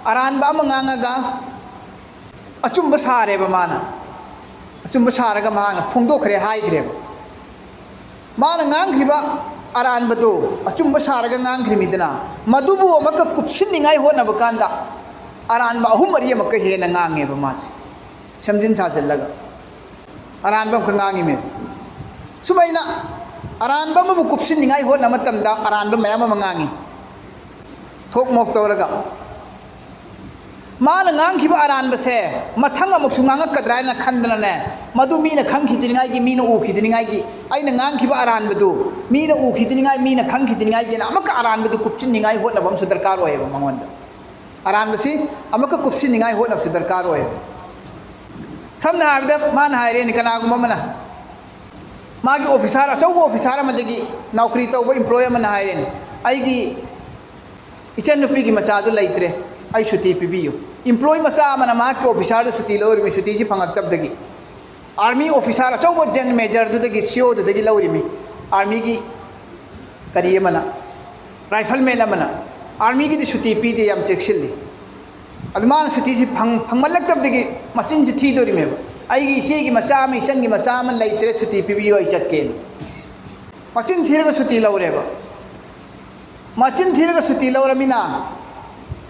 ꯑꯔꯥꯟꯕ ꯑꯃ ꯉꯥꯡꯉꯒ, ꯑꯆꯨꯝꯕ ꯁꯥꯔꯦꯕ ꯃꯥꯅ꯫ ꯑꯆꯨꯝꯕ ꯁꯥꯔꯒ ꯃꯍꯥꯛꯅ ꯐꯣꯡꯗꯣꯛꯈ꯭ꯔꯦ, ꯍꯥꯏꯈ꯭ꯔꯦꯕ꯫ ꯃꯥꯅ ꯉꯥꯡꯈ꯭ꯔꯤꯕ ꯑꯔꯥꯟꯕꯗꯣ ꯑꯆꯨꯝꯕ ꯁꯥꯔꯒ ꯉꯥꯡꯈ꯭ꯔꯤꯃꯤꯗꯅ, ꯃꯗꯨꯕꯨ ꯑꯃꯨꯛꯀ ꯀꯨꯞꯁꯤꯟꯅꯤꯡꯉꯥꯏ ꯍꯣꯠꯅꯕ ꯀꯥꯟꯗ ꯑꯔꯥꯟꯕ ꯑꯍꯨꯝ ꯃꯔꯤ ꯑꯃꯨꯛꯀ ꯍꯦꯟꯅ ꯉꯥꯡꯉꯦꯕ ꯃꯥꯁꯦ, ꯁꯦꯝꯖꯤꯟ ꯁꯥꯖꯤꯜꯂꯒ ꯑꯔꯥꯟꯕ ꯑꯃꯨꯛꯀ ꯉꯥꯡꯉꯤꯃꯦꯕ꯫ ꯁꯨꯃꯥꯏꯅ ꯑꯔꯥꯟꯕ ꯑꯃꯕꯨ ꯀꯨꯞꯁꯤꯟꯅꯤꯡꯉꯥꯏ ꯍꯣꯠꯅꯕ ꯃꯇꯝꯗ ꯑꯔꯥꯟꯕ ꯃꯌꯥꯝ ꯑꯃ ꯉꯥꯡꯉꯤ, ꯊꯣꯛ ꯃꯣꯛ ꯇꯧꯔꯒ꯫ ꯃꯥꯅ ꯉꯥꯡꯈꯤꯕ ꯑꯔꯥꯟꯕꯁꯦ ꯃꯊꯪ ꯑꯃꯨꯛꯁꯨ ꯉꯥꯡꯉꯛꯀꯗ꯭ꯔꯥ ꯍꯥꯏꯅ ꯈꯟꯗꯅꯅꯦ, ꯃꯗꯨ ꯃꯤꯅ ꯈꯪꯈꯤꯗꯅꯤꯡꯉꯥꯏꯒꯤ, ꯃꯤꯅ ꯎꯈꯤꯗꯅꯤꯡꯉꯥꯏꯒꯤ, ꯑꯩꯅ ꯉꯥꯡꯈꯤꯕ ꯑꯔꯥꯟꯕꯗꯨ ꯃꯤꯅ ꯎꯈꯤꯗꯅꯤꯡꯉꯥꯏ, ꯃꯤꯅ ꯈꯪꯈꯤꯗꯅꯤꯡꯉꯥꯏꯒꯤꯅ ꯑꯃꯨꯛꯀ ꯑꯔꯥꯟꯕꯗꯨ ꯀꯨꯞꯁꯤꯟꯅꯤꯡꯉꯥꯏ ꯍꯣꯠꯅꯕ ꯑꯃꯁꯨ ꯗꯔꯀꯥꯔ ꯑꯣꯏꯌꯦꯕ ꯃꯉꯣꯟꯗ꯫ ꯑꯔꯥꯟꯕꯁꯤ ꯑꯃꯨꯛꯀ ꯀꯨꯞꯁꯤꯟꯅꯤꯡꯉꯥꯏ ꯍꯣꯠꯅꯕꯁꯨ ꯗꯔꯀꯥꯔ ꯑꯣꯏꯌꯦꯕ꯫ ꯁꯝꯅ ꯍꯥꯏꯔꯕꯗ, ꯃꯥꯅ ꯍꯥꯏꯔꯦꯅꯦ, ꯀꯅꯥꯒꯨꯝꯕ ꯑꯃꯅ, ꯃꯥꯒꯤ ꯑꯣꯐꯤꯁꯥꯔ, ꯑꯆꯧꯕ ꯑꯣꯐꯤꯁꯥꯔ ꯑꯃꯗꯒꯤ, ꯅꯧꯀꯔꯤ ꯇꯧꯕ ꯏꯝꯄ꯭ꯂꯣꯌꯤ ꯑꯃꯅ ꯍꯥꯏꯔꯦꯅꯦ, "ꯑꯩꯒꯤ ꯏꯆꯟꯅꯨꯄꯤꯒꯤ ꯃꯆꯥꯗꯨ ꯂꯩꯇ꯭ꯔꯦ, ꯑꯩ ꯁꯨꯇꯤ ꯄꯤꯕꯤꯌꯨ"꯫ ꯏꯝꯄ꯭ꯂꯣꯌꯤ ꯃꯆꯥ ꯑꯃꯅ ꯃꯍꯥꯛꯀꯤ ꯑꯣꯐꯤꯁꯥꯔꯗ ꯁꯨꯇꯤ ꯂꯧꯔꯤꯕꯅꯤ, ꯁꯨꯇꯤꯁꯤ ꯐꯪꯉꯛꯇꯕꯗꯒꯤ꯫ ꯑꯥꯔꯃꯤ ꯑꯣꯐꯤꯁꯥꯔ ꯑꯆꯧꯕ ꯖꯦꯟ ꯃꯦꯖꯔꯗꯨꯗꯒꯤ, ꯁꯤ ꯑꯣꯗꯨꯗꯒꯤ ꯂꯧꯔꯤꯃꯤ꯫ ꯑꯥꯔꯃꯤꯒꯤ ꯀꯔꯤ ꯑꯃꯅ, ꯔꯥꯏꯐꯜꯃꯦꯟ ꯑꯃꯅ꯫ ꯑꯥꯔꯃꯤꯒꯤꯗꯤ ꯁꯨꯇꯤ ꯄꯤꯗꯦ, ꯌꯥꯝ ꯆꯦꯛꯁꯤꯜꯂꯤ꯫ ꯑꯗꯨ ꯃꯥꯅ ꯁꯨꯇꯤꯁꯤ ꯐꯪ-, ꯐꯪꯃꯜꯂꯛꯇꯕꯗꯒꯤ ꯃꯆꯤꯟꯁꯤ ꯊꯤꯗꯣꯔꯤꯃꯦꯕ, "ꯑꯩꯒꯤ ꯏꯆꯦꯒꯤ ꯃꯆꯥ ꯑꯃ, ꯏꯆꯟꯒꯤ ꯃꯆꯥ ꯑꯃ ꯂꯩꯇ꯭ꯔꯦ, ꯁꯨꯇꯤ ꯄꯤꯕꯤꯌꯨ, ꯑꯩ ꯆꯠꯀꯦꯅ"꯫ ꯃꯆꯤꯟ ꯊꯤꯔꯒ ꯁꯨꯇꯤ ꯂꯧꯔꯦꯕ꯫ ꯃꯆꯤꯟ ꯊꯤꯔꯒ ꯁꯨꯇꯤ ꯂꯧꯔꯃꯤꯅ,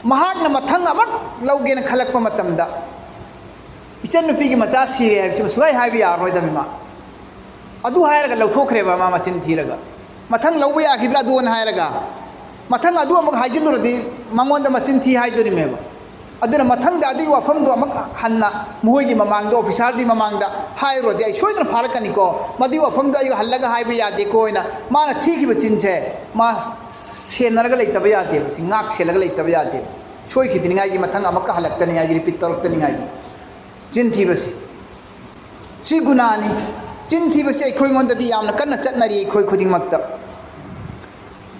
ꯃꯍꯥꯛꯅ ꯃꯊꯪ ꯑꯃꯨꯛ ꯂꯧꯒꯦꯅ ꯈꯜꯂꯛꯄ ꯃꯇꯝꯗ, "ꯏꯆꯟꯅꯨꯄꯤꯒꯤ ꯃꯆꯥ ꯁꯤꯔꯦ" ꯍꯥꯏꯕꯁꯤꯃ ꯁꯨꯡꯍꯥꯏ ꯍꯥꯏꯕ ꯌꯥꯔꯔꯣꯏꯗꯕꯅꯤ ꯃꯥ꯫ ꯑꯗꯨ ꯍꯥꯏꯔꯒ ꯂꯧꯊꯣꯛꯈ꯭ꯔꯦꯕ ꯃꯥ ꯃꯆꯤꯟ ꯊꯤꯔꯒ꯫ ꯃꯊꯪ ꯂꯧꯕ ꯌꯥꯈꯤꯗ꯭ꯔꯥ ꯑꯗꯨꯅ ꯍꯥꯏꯔꯒ, ꯃꯊꯪ ꯑꯗꯨ ꯑꯃꯨꯛ ꯍꯥꯏꯖꯤꯜꯂꯨꯔꯗꯤ ꯃꯉꯣꯟꯗ ꯃꯆꯤꯟ ꯊꯤ ꯍꯥꯏꯗꯣꯔꯤꯃꯦꯕ꯫ ꯑꯗꯨꯅ ꯃꯊꯪꯗ ꯑꯗꯨꯒꯤ ꯋꯥꯐꯝꯗꯣ ꯑꯃꯨꯛ ꯍꯟꯅ ꯃꯈꯣꯏꯒꯤ ꯃꯃꯥꯡꯗ, ꯑꯣꯐꯤꯁꯥꯔꯗꯤ ꯃꯃꯥꯡꯗ ꯍꯥꯏꯔꯨꯔꯗꯤ ꯑꯩ ꯁꯣꯏꯗꯅ ꯐꯥꯔꯛꯀꯅꯤꯀꯣ, ꯃꯗꯨꯒꯤ ꯋꯥꯐꯝꯗꯣ ꯑꯩ ꯍꯜꯂꯒ ꯍꯥꯏꯕ ꯌꯥꯗꯦꯀꯣ ꯍꯥꯏꯅ ꯃꯥꯅ ꯊꯤꯈꯤꯕ ꯆꯤꯟꯁꯦ ꯃꯥ ꯁꯦꯟꯅꯔꯒ ꯂꯩꯇꯕ ꯌꯥꯗꯦꯕ, ꯁꯤ ꯉꯥꯛ ꯁꯦꯜꯂꯒ ꯂꯩꯇꯕ ꯌꯥꯗꯦꯕ꯫ ꯁꯣꯏꯈꯤꯗꯅꯤꯡꯉꯥꯏꯒꯤ, ꯃꯊꯪ ꯑꯃꯨꯛꯀ ꯍꯜꯂꯛꯇꯅꯤꯡꯉꯥꯏꯒꯤ, ꯔꯤꯄꯤꯠ ꯇꯧꯔꯛꯇꯅꯤꯡꯉꯥꯏꯒꯤ꯫ ꯆꯤꯟ ꯊꯤꯕꯁꯤ, ꯁꯤ ꯒꯨꯅꯥꯅꯤ꯫ ꯆꯤꯟ ꯊꯤꯕꯁꯤ ꯑꯩꯈꯣꯏꯉꯣꯟꯗꯗꯤ ꯌꯥꯝꯅ ꯀꯟꯅ ꯆꯠꯅꯔꯤ ꯑꯩꯈꯣꯏ ꯈꯨꯗꯤꯡꯃꯛꯇ꯫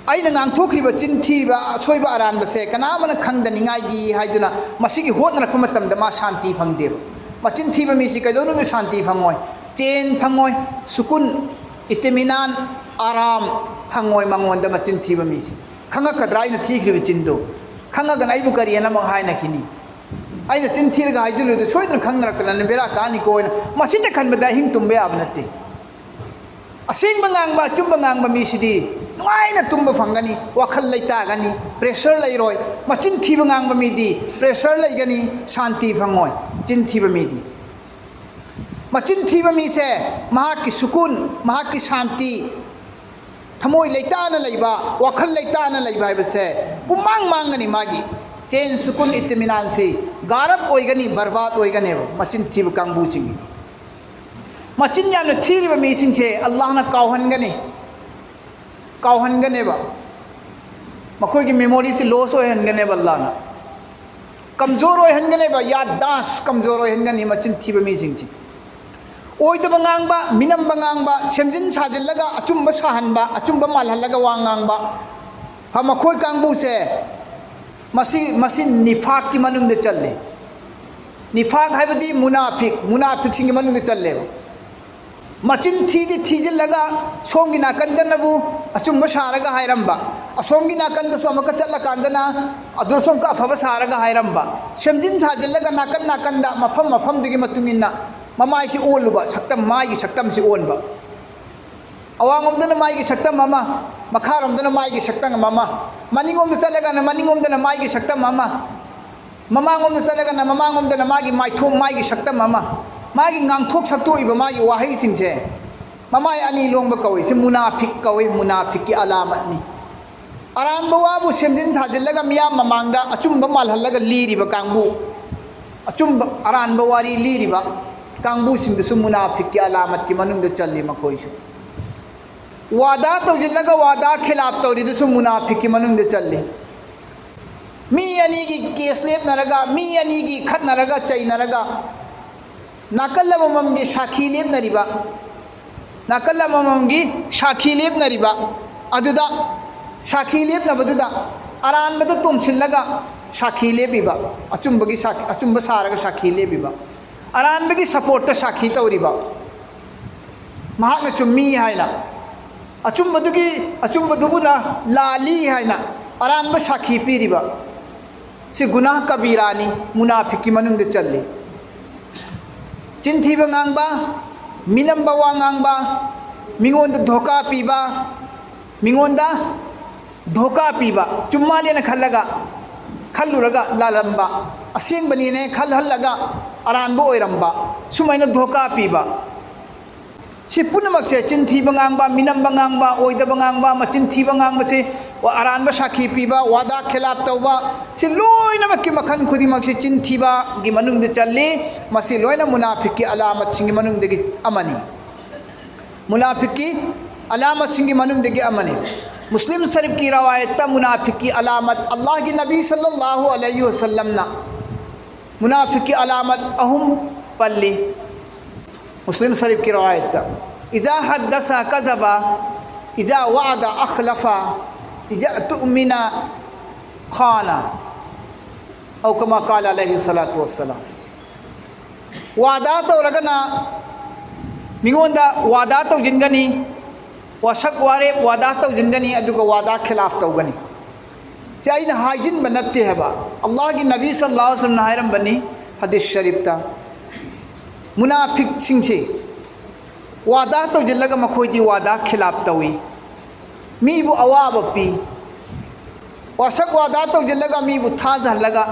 ꯑꯩꯅ ꯉꯥꯡꯊꯣꯛꯈ꯭ꯔꯤꯕ ꯆꯤꯟ ꯊꯤꯕ, ꯑꯁꯣꯏꯕ ꯑꯔꯥꯟꯕꯁꯦ ꯀꯅꯥ ꯑꯃꯅ ꯈꯪꯗꯅꯤꯡꯉꯥꯏꯒꯤ ꯍꯥꯏꯗꯨꯅ ꯃꯁꯤꯒꯤ ꯍꯣꯠꯅꯔꯛꯄ ꯃꯇꯝꯗ ꯃꯥ ꯁꯥꯟꯇꯤ ꯐꯪꯗꯦꯕ꯫ ꯃꯆꯤꯟ ꯊꯤꯕ ꯃꯤꯁꯤ ꯀꯩꯗꯧꯅꯨꯡꯗ ꯁꯥꯟꯇꯤ ꯐꯪꯉꯣꯏ, ꯆꯦꯟ ꯐꯪꯉꯣꯏ, ꯁꯨꯀꯨꯟ, ꯏꯇꯤꯃꯤꯅꯥꯟ, ꯑꯔꯥꯝ ꯐꯪꯉꯣꯏ ꯃꯉꯣꯟꯗ꯫ ꯃꯆꯤꯟ ꯊꯤꯕ ꯃꯤꯁꯤ ꯈꯪꯉꯛꯀꯗ꯭ꯔꯥ ꯑꯩꯅ ꯊꯤꯈ꯭ꯔꯤꯕ ꯆꯤꯟꯗꯣ? ꯈꯪꯉꯒꯅ ꯑꯩꯕꯨ ꯀꯔꯤꯅ ꯑꯃꯨꯛ ꯍꯥꯏꯅꯈꯤꯅꯤ? ꯑꯩꯅ ꯆꯤꯟ ꯊꯤꯔꯒ ꯍꯥꯏꯖꯤꯜꯂꯨꯗ ꯁꯣꯏꯗꯅ ꯈꯪꯅꯔꯛꯇꯅ ꯅꯪ ꯕꯦꯔꯥ ꯀꯥꯅꯤꯀꯣ ꯍꯥꯏꯅ ꯃꯁꯤꯇ ꯈꯟꯕꯗ ꯑꯍꯤꯡ ꯇꯨꯝꯕ ꯌꯥꯕ ꯅꯠꯇꯦ꯫ ꯑꯁꯦꯡꯕ ꯉꯥꯡꯕ, ꯑꯆꯨꯝꯕ ꯉꯥꯡꯕ ꯃꯤꯁꯤꯗꯤ ꯅꯨꯡꯉꯥꯏꯅ ꯇꯨꯝꯕ ꯐꯪꯒꯅꯤ, ꯋꯥꯈꯜ ꯂꯩꯇꯥꯒꯅꯤ, ꯄ꯭ꯔꯦꯁꯔ ꯂꯩꯔꯣꯏ꯫ ꯃꯆꯤꯟ ꯊꯤꯕ ꯉꯥꯡꯕ ꯃꯤꯗꯤ ꯄ꯭ꯔꯦꯁꯔ ꯂꯩꯒꯅꯤ, ꯁꯥꯟꯇꯤ ꯐꯪꯉꯣꯏ꯫ ꯆꯤꯟ ꯊꯤꯕ ꯃꯤꯗꯤ, ꯃꯆꯤꯟ ꯊꯤꯕ ꯃꯤꯁꯦ ꯃꯍꯥꯛꯀꯤ ꯁꯨꯀꯨꯟ, ꯃꯍꯥꯛꯀꯤ ꯁꯥꯟꯇꯤ, ꯊꯃꯣꯏ ꯂꯩꯇꯥꯅ ꯂꯩꯕ, ꯋꯥꯈꯜ ꯂꯩꯇꯥꯅ ꯂꯩꯕ ꯍꯥꯏꯕꯁꯦ ꯄꯨꯝꯃꯥꯡ ꯃꯥꯡꯒꯅꯤ꯫ ꯃꯥꯒꯤ ꯆꯦꯟ ꯁꯨꯀꯨꯟ ꯏꯇꯤꯃꯤꯅꯥꯟꯁꯤ ꯒꯥꯔꯕ ꯑꯣꯏꯒꯅꯤ, ꯕꯔꯕꯥꯗ ꯑꯣꯏꯒꯅꯦꯕ ꯃꯆꯤꯟ ꯊꯤꯕ ꯀꯥꯡꯕꯨꯁꯤꯡꯒꯤꯗꯤ꯫ ꯃꯆꯤꯟ ꯌꯥꯝꯅ ꯊꯤꯔꯤꯕ ꯃꯤꯁꯤꯡꯁꯦ ꯑꯜꯂꯥꯍꯅ ꯀꯥꯎꯍꯟꯒꯅꯤ, ꯀꯥꯎꯍꯟꯒꯅꯦꯕ꯫ ꯃꯈꯣꯏꯒꯤ ꯃꯦꯃꯣꯔꯤꯁꯤ ꯂꯣꯁ ꯑꯣꯏꯍꯟꯒꯅꯦꯕ ꯑꯜꯂꯥꯍꯅ꯫ ꯀꯝꯖꯣꯔ ꯑꯣꯏꯍꯟꯒꯅꯦꯕ, ꯌꯥꯗꯗꯥꯁ ꯀꯝꯖꯣꯔ ꯑꯣꯏꯍꯟꯒꯅꯤ ꯃꯆꯤꯟ ꯊꯤꯕ ꯃꯤꯁꯤꯡꯁꯤ꯫ ꯑꯣꯏꯗꯕ ꯉꯥꯡꯕ, ꯃꯤꯅꯝꯕ ꯉꯥꯡꯕ, ꯁꯦꯝꯖꯤꯟ ꯁꯥꯖꯤꯜꯂꯒ ꯑꯆꯨꯝꯕ ꯁꯥꯍꯟꯕ, ꯑꯆꯨꯝꯕ ꯃꯥꯜꯍꯜꯂꯒ ꯋꯥ ꯉꯥꯡꯕ, ꯍ-, ꯃꯈꯣꯏ ꯀꯥꯡꯕꯨꯁꯦ ꯃꯁꯤ, ꯃꯁꯤ ꯅꯤꯐꯥꯛꯀꯤ ꯃꯅꯨꯡꯗ ꯆꯜꯂꯤ꯫ ꯅꯤꯐꯥꯛ ꯍꯥꯏꯕꯗꯤ ꯃꯨꯅꯥꯐꯤꯛ, ꯃꯨꯅꯥꯐꯤꯛꯁꯤꯡꯒꯤ ꯃꯅꯨꯡꯗ ꯆꯜꯂꯦꯕ꯫ ꯃꯆꯤꯟ ꯊꯤꯗꯤ ꯊꯤꯖꯤꯜꯂꯒ ꯁꯣꯝꯒꯤ ꯅꯥꯀꯟꯗꯅꯕꯨ ꯑꯆꯨꯝꯕ ꯁꯥꯔꯒ ꯍꯥꯏꯔꯝꯕ, ꯑꯁꯣꯝꯒꯤ ꯅꯥꯀꯟꯗꯁꯨ ꯑꯃꯨꯛꯀ ꯆꯠꯂꯀꯥꯟꯗꯅ ꯑꯗꯨꯁꯨ ꯑꯃꯨꯛꯀ ꯑꯐꯕ ꯁꯥꯔꯒ ꯍꯥꯏꯔꯝꯕ, ꯁꯦꯝꯖꯤꯟ ꯁꯥꯖꯤꯜꯂꯒ ꯅꯥꯀꯟ ꯅꯥꯀꯟꯗ ꯃꯐꯝ ꯃꯐꯝꯗꯨꯒꯤ ꯃꯇꯨꯡ ꯏꯟꯅ ꯃꯃꯥꯏꯁꯤ ꯑꯣꯜꯂꯨꯕ, ꯁꯛꯇꯝ, ꯃꯥꯏꯒꯤ ꯁꯛꯇꯝꯁꯤ ꯑꯣꯟꯕ꯫ ꯑꯋꯥꯡꯂꯣꯝꯗꯅ ꯃꯥꯏꯒꯤ ꯁꯛꯇꯝ ꯑꯃ, ꯃꯈꯥꯔꯣꯝꯗꯅ ꯃꯥꯏꯒꯤ ꯁꯛꯇꯝ ꯑꯃ, ꯃꯅꯤꯡꯂꯣꯝꯗ ꯆꯠꯂꯒꯅ ꯃꯅꯤꯡꯂꯣꯝꯗꯅ ꯃꯥꯏꯒꯤ ꯁꯛꯇꯝ ꯑꯃ, ꯃꯃꯥꯡꯂꯣꯝꯗ ꯆꯠꯂꯒꯅ ꯃꯃꯥꯡꯂꯣꯝꯗꯅ ꯃꯥꯒꯤ ꯃꯥꯏꯊꯣꯡ, ꯃꯥꯒꯤ ꯁꯛꯇꯝ ꯑꯃ, ꯃꯥꯒꯤ ꯉꯥꯡꯊꯣꯛ ꯁꯛꯇꯣꯛꯏꯕ ꯃꯥꯒꯤ ꯋꯥꯍꯩꯁꯤꯡꯁꯦ ꯃꯃꯥꯏ ꯑꯅꯤ ꯂꯣꯡꯕ ꯀꯧꯏ꯫ ꯁꯤ ꯃꯨꯅꯥꯐꯤꯛ ꯀꯧꯏ, ꯃꯨꯅꯥꯐꯤꯛꯀꯤ ꯑꯂꯥꯃꯠꯅꯤ꯫ ꯑꯔꯥꯟꯕ ꯋꯥꯕꯨ ꯁꯦꯝꯖꯤꯟ ꯁꯥꯖꯤꯜꯂꯒ ꯃꯤꯌꯥꯝ ꯃꯃꯥꯡꯗ ꯑꯆꯨꯝꯕ ꯃꯥꯜꯍꯜꯂꯒ ꯂꯤꯔꯤꯕ ꯀꯥꯡꯕꯨ, ꯑꯆꯨꯝꯕ ꯑꯔꯥꯟꯕ ꯋꯥꯔꯤ ꯂꯤꯔꯤꯕ ꯀꯥꯡꯕꯨꯁꯤꯡꯗꯨꯁꯨ ꯃꯨꯅꯥꯐꯤꯛꯀꯤ ꯑꯂꯥꯃꯠꯀꯤ ꯃꯅꯨꯡꯗ ꯆꯜꯂꯤ꯫ ꯃꯈꯣꯏꯁꯨ ꯋꯥꯗꯥ ꯇꯧꯁꯤꯜꯂꯒ ꯋꯥꯗꯥ ꯈꯤꯂꯥꯞ ꯇꯧꯔꯤꯗꯨꯁꯨ ꯃꯨꯅꯥꯐꯤꯛꯀꯤ ꯃꯅꯨꯡꯗ ꯆꯜꯂꯤ꯫ ꯃꯤ ꯑꯅꯤꯒꯤ ꯀꯦꯁ ꯂꯦꯞꯅꯔꯒ, ꯃꯤ ꯑꯅꯤꯒꯤ ꯈꯠꯅꯔꯒ ꯆꯩꯅꯔꯒ ꯅꯥꯀꯜ ꯑꯃꯃꯝꯒꯤ ꯁꯥꯈꯤ ꯂꯦꯞꯅꯔꯤꯕ, ꯅꯥꯀꯜ ꯑꯃꯃꯝꯒꯤ ꯁꯥꯈꯤ ꯂꯦꯞꯅꯔꯤꯕ ꯑꯗꯨꯗ, ꯁꯥꯈꯤ ꯂꯦꯞꯅꯕꯗꯨꯗ ꯑꯔꯥꯟꯕꯗ ꯇꯣꯡꯁꯤꯜꯂꯒ ꯁꯥꯈꯤ ꯂꯦꯞꯄꯤꯕ, ꯑꯆꯨꯝꯕꯒꯤ ꯁꯥ-, ꯑꯆꯨꯝꯕ ꯁꯥꯔꯒ ꯁꯥꯈꯤ ꯂꯦꯞꯄꯤꯕ, ꯑꯔꯥꯟꯕꯒꯤ ꯁꯄꯣꯔꯠꯇ ꯁꯥꯈꯤ ꯇꯧꯔꯤꯕ, ꯃꯍꯥꯛꯅ ꯆꯨꯝꯃꯤ ꯍꯥꯏꯅ, ꯑꯆꯨꯝꯕꯗꯨꯒꯤ, ꯑꯆꯨꯝꯕꯗꯨꯕꯨꯅ ꯂꯥꯜꯂꯤ ꯍꯥꯏꯅ ꯑꯔꯥꯟꯕ ꯁꯥꯈꯤ ꯄꯤꯔꯤꯕ, ꯁꯤ ꯒꯨꯅꯥꯍ ꯀꯕꯤꯔꯥꯅꯤ, ꯃꯨꯅꯥꯐꯤꯛꯀꯤ ꯃꯅꯨꯡꯗ ꯆꯜꯂꯤ꯫ ꯆꯤꯟꯊꯤꯕ ꯉꯥꯡꯕ, ꯃꯤꯅꯝꯕ ꯋꯥ ꯉꯥꯡꯕ, ꯃꯤꯉꯣꯟꯗ ꯙꯣꯀꯥ ꯄꯤꯕ, ꯃꯤꯉꯣꯟꯗ ꯙꯣꯀꯥ ꯄꯤꯕ, ꯆꯨꯝꯃꯥꯜꯂꯦꯅ ꯈꯜꯂꯒ, ꯈꯜꯂꯨꯔꯒ ꯂꯥꯜꯂꯝꯕ, ꯑꯁꯦꯡꯕꯅꯤꯅꯦ ꯈꯜꯍꯜꯂꯒ ꯑꯔꯥꯟꯕ ꯑꯣꯏꯔꯝꯕ, ꯁꯨꯃꯥꯏꯅ ꯙꯣꯀꯥ ꯄꯤꯕ, ꯁꯤ ꯄꯨꯝꯅꯃꯛꯁꯦ ꯆꯤꯟꯊꯤꯕ ꯉꯥꯡꯕ, ꯃꯤꯅꯝꯕ ꯉꯥꯡꯕ, ꯑꯣꯏꯗꯕ ꯉꯥꯡꯕ, ꯃꯆꯤꯟ ꯊꯤꯕ ꯉꯥꯡꯕꯁꯤ, ꯑꯔꯥꯟꯕ ꯁꯥꯈꯤ ꯄꯤꯕ, ꯋꯥꯗꯥ ꯈꯤꯂꯥꯞ ꯇꯧꯕ, ꯁꯤ ꯂꯣꯏꯅꯃꯛꯀꯤ ꯃꯈꯜ ꯈꯨꯗꯤꯡꯃꯛꯁꯤ ꯆꯤꯟꯊꯤꯕꯒꯤ ꯃꯅꯨꯡꯗ ꯆꯜꯂꯤ꯫ ꯃꯁꯤ ꯂꯣꯏꯅ ꯃꯨꯅꯥꯐꯤꯛꯀꯤ ꯑꯂꯥꯃꯠꯁꯤꯡꯒꯤ ꯃꯅꯨꯡꯗꯒꯤ ꯑꯃꯅꯤ꯫ ꯃꯨꯅꯥꯐꯤꯛꯀꯤ ꯑꯂꯥꯃꯠꯁꯤꯡꯒꯤ ꯃꯅꯨꯡꯗꯒꯤ ꯑꯃꯅꯤ꯫ ꯃꯨꯁꯂꯤꯝ ꯁꯔꯤꯐꯀꯤ ꯔꯋꯥꯌꯠꯇ ꯃꯨꯅꯥꯐꯤꯛꯀꯤ ꯑꯂꯥꯃꯠ, ꯑꯜꯂꯥꯍꯒꯤ ꯅꯕꯤ ꯁꯜꯂꯜꯂꯥꯍꯨ ꯑꯂꯩꯍꯤ ꯋꯁꯜꯂꯝꯅ ꯃꯨꯅꯥꯐꯤꯛꯀꯤ ꯑꯂꯥꯃꯠ ꯑꯍꯨꯝ ꯄꯜꯂꯤ꯫ ꯃꯨꯁꯂꯤꯝ ꯁꯔꯤꯐꯀꯤ ꯔꯋꯥꯌꯠꯇ, "ꯏꯖꯥ ꯍꯗꯗꯁ ꯀꯖꯕ, ꯏꯖꯥ ꯋꯥꯗ ꯑꯈꯂꯐ, ꯏꯖꯥ ꯇꯨꯃꯤꯅ ꯈꯥꯅ", ꯑꯧ ꯀꯃꯥ ꯀꯥꯂ ꯑꯂꯩꯍꯤ ꯁꯂꯥꯇꯨ ꯋꯁꯁꯂꯥꯝ꯫ ꯋꯥꯗꯥ ꯇꯧꯔꯒꯅ ꯃꯤꯉꯣꯟꯗ ꯋꯥꯗꯥ ꯇꯧꯁꯤꯟꯒꯅꯤ, ꯋꯥꯁꯛ ꯋꯥꯔꯦꯞ ꯋꯥꯗꯥ ꯇꯧꯁꯤꯟꯒꯅꯤ, ꯑꯗꯨꯒ ꯋꯥꯗꯥ ꯈꯤꯂꯥꯐ ꯇꯧꯒꯅꯤ꯫ ꯁꯤ ꯑꯩꯅ ꯍꯥꯏꯖꯤꯟꯕ ꯅꯠꯇꯦ ꯍꯥꯏꯕ, ꯑꯜꯂꯥꯍꯒꯤ ꯅꯕꯤ ꯁꯜꯂꯜꯂꯥꯍꯨ ꯑꯂꯩꯍꯤ ꯋꯁꯜꯂꯝꯅ ꯍꯥꯏꯔꯝꯕꯅꯤ ꯍꯗꯤꯁ ꯁꯔꯤꯐꯇ꯫ ꯃꯨꯅꯥꯐꯤꯛꯁꯤꯡꯁꯤ ꯋꯥꯗꯥ ꯇꯧꯁꯤꯜꯂꯒ ꯃꯈꯣꯏꯗꯤ ꯋꯥꯗꯥ ꯈꯤꯂꯥꯞ ꯇꯧꯏ, ꯃꯤꯕꯨ ꯑꯋꯥꯕ ꯄꯤ꯫ ꯋꯥꯁꯛ ꯋꯥꯗꯥ ꯇꯧꯁꯤꯜꯂꯒ ꯃꯤꯕꯨ ꯊꯥꯖꯍꯜꯂꯒ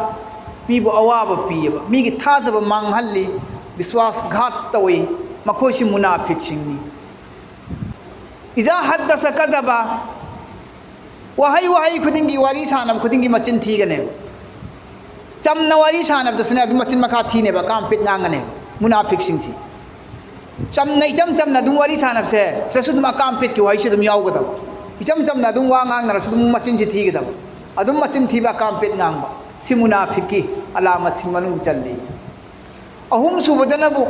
ꯃꯤꯕꯨ ꯑꯋꯥꯕ ꯄꯤꯌꯦꯕ, ꯃꯤꯒꯤ ꯊꯥꯖꯕ ꯃꯥꯡꯍꯜꯂꯤ, ꯕꯤꯁ꯭ꯋꯥꯁ ꯘꯥꯠ ꯇꯧꯏ꯫ ꯃꯈꯣꯏꯁꯤ ꯃꯨꯅꯥꯐꯤꯛꯁꯤꯡꯅꯤ꯫ ꯏꯖꯥ ꯍꯗꯗꯁ ꯀꯖꯕ, ꯋꯥꯍꯩ ꯋꯥꯍꯩ ꯈꯨꯗꯤꯡꯒꯤ, ꯋꯥꯔꯤ ꯁꯥꯟꯅꯕ ꯈꯨꯗꯤꯡꯒꯤ ꯃꯆꯤꯟ ꯊꯤꯒꯅꯦꯕ꯫ ꯆꯝꯅ ꯋꯥꯔꯤ ꯁꯥꯟꯅꯕꯗꯁꯨꯅꯦ ꯑꯗꯨꯝ ꯃꯆꯤꯟ ꯃꯈꯥ ꯊꯤꯅꯦꯕ, ꯑꯀꯥꯝ ꯄꯦꯠ ꯉꯥꯡꯒꯅꯦꯕ ꯃꯨꯅꯥꯐꯤꯛꯁꯤꯡꯁꯤ꯫ ꯆꯝꯅ, ꯏꯆꯝ ꯆꯝꯅ ꯑꯗꯨꯝ ꯋꯥꯔꯤ ꯁꯥꯟꯅꯕꯁꯦ, ꯁꯤꯗꯁꯨ ꯑꯗꯨꯝ ꯑꯀꯥꯝ ꯄꯦꯠꯀꯤ ꯋꯥꯍꯩꯁꯤ ꯑꯗꯨꯝ ꯌꯥꯎꯒꯗꯕ꯫ ꯏꯆꯝ ꯆꯝꯅ ꯑꯗꯨꯝ ꯋꯥ ꯉꯥꯡꯅꯔꯁꯨ ꯑꯗꯨꯝ ꯃꯆꯤꯟꯁꯤ ꯊꯤꯒꯗꯕ, ꯑꯗꯨꯝ ꯃꯆꯤꯟ ꯊꯤꯕ, ꯑꯀꯥꯝ ꯄꯦꯠ ꯉꯥꯡꯕ꯫ ꯁꯤ ꯃꯨꯅꯥꯐꯤꯛꯀꯤ ꯑꯂꯥꯃꯠꯁꯤꯡ ꯃꯅꯨꯡ ꯆꯜꯂꯤ꯫ ꯑꯍꯨꯝꯁꯨꯕꯗꯅꯕꯨ,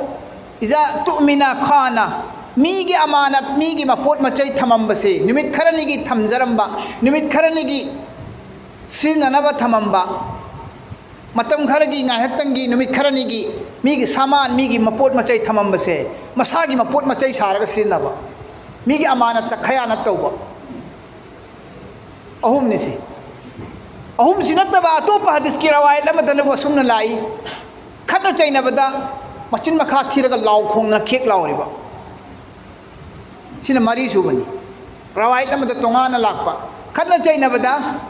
ꯏꯖꯥ ꯇꯨꯃꯤꯅ ꯈꯥꯅ, ꯃꯤꯒꯤ ꯑꯃꯥꯅꯠ, ꯃꯤꯒꯤ ꯃꯄꯣꯠ ꯃꯆꯩ ꯊꯝꯃꯝꯕꯁꯦ, ꯅꯨꯃꯤꯠ ꯈꯔꯅꯤꯒꯤ ꯊꯝꯖꯔꯝꯕ, ꯅꯨꯃꯤꯠ ꯈꯔꯅꯤꯒꯤ ꯁꯤꯖꯤꯟꯅꯅꯕ ꯊꯝꯃꯝꯕ, ꯃꯇꯝ ꯈꯔꯒꯤ, ꯉꯥꯏꯍꯥꯛꯇꯪꯒꯤ, ꯅꯨꯃꯤꯠ ꯈꯔꯅꯤꯒꯤ ꯃꯤꯒꯤ ꯁꯥꯃꯥꯟ, ꯃꯤꯒꯤ ꯃꯄꯣꯠ ꯃꯆꯩ ꯊꯝꯃꯝꯕꯁꯦ, ꯃꯁꯥꯒꯤ ꯃꯄꯣꯠ ꯃꯆꯩ ꯁꯥꯔꯒ ꯁꯤꯖꯤꯟꯅꯕ, ꯃꯤꯒꯤ ꯑꯃꯥꯅꯠꯇ ꯈꯌꯥꯅꯠ ꯇꯧꯕ꯫ ꯑꯍꯨꯝꯅꯤ ꯁꯤ꯫ ꯑꯍꯨꯝꯁꯤ ꯅꯠꯇꯕ ꯑꯇꯣꯞꯄ ꯍꯗꯤꯁꯀꯤ ꯔꯋꯥꯌꯠ ꯑꯃꯗꯅꯕꯨ ꯑꯁꯨꯝꯅ ꯂꯥꯛꯏ, ꯈꯠꯅ ꯆꯩꯅꯕꯗ ꯃꯆꯤꯟ ꯃꯈꯥ ꯊꯤꯔꯒ ꯂꯥꯎ ꯈꯣꯡꯗꯅ ꯈꯦꯛ ꯂꯥꯎꯔꯤꯕ꯫ ꯁꯤꯅ ꯃꯔꯤꯁꯨꯕꯅꯤ꯫ ꯔꯋꯥꯌꯠ ꯑꯃꯗ ꯇꯣꯉꯥꯟꯅ ꯂꯥꯛꯄ, ꯈꯠꯅ ꯆꯩꯅꯕꯗ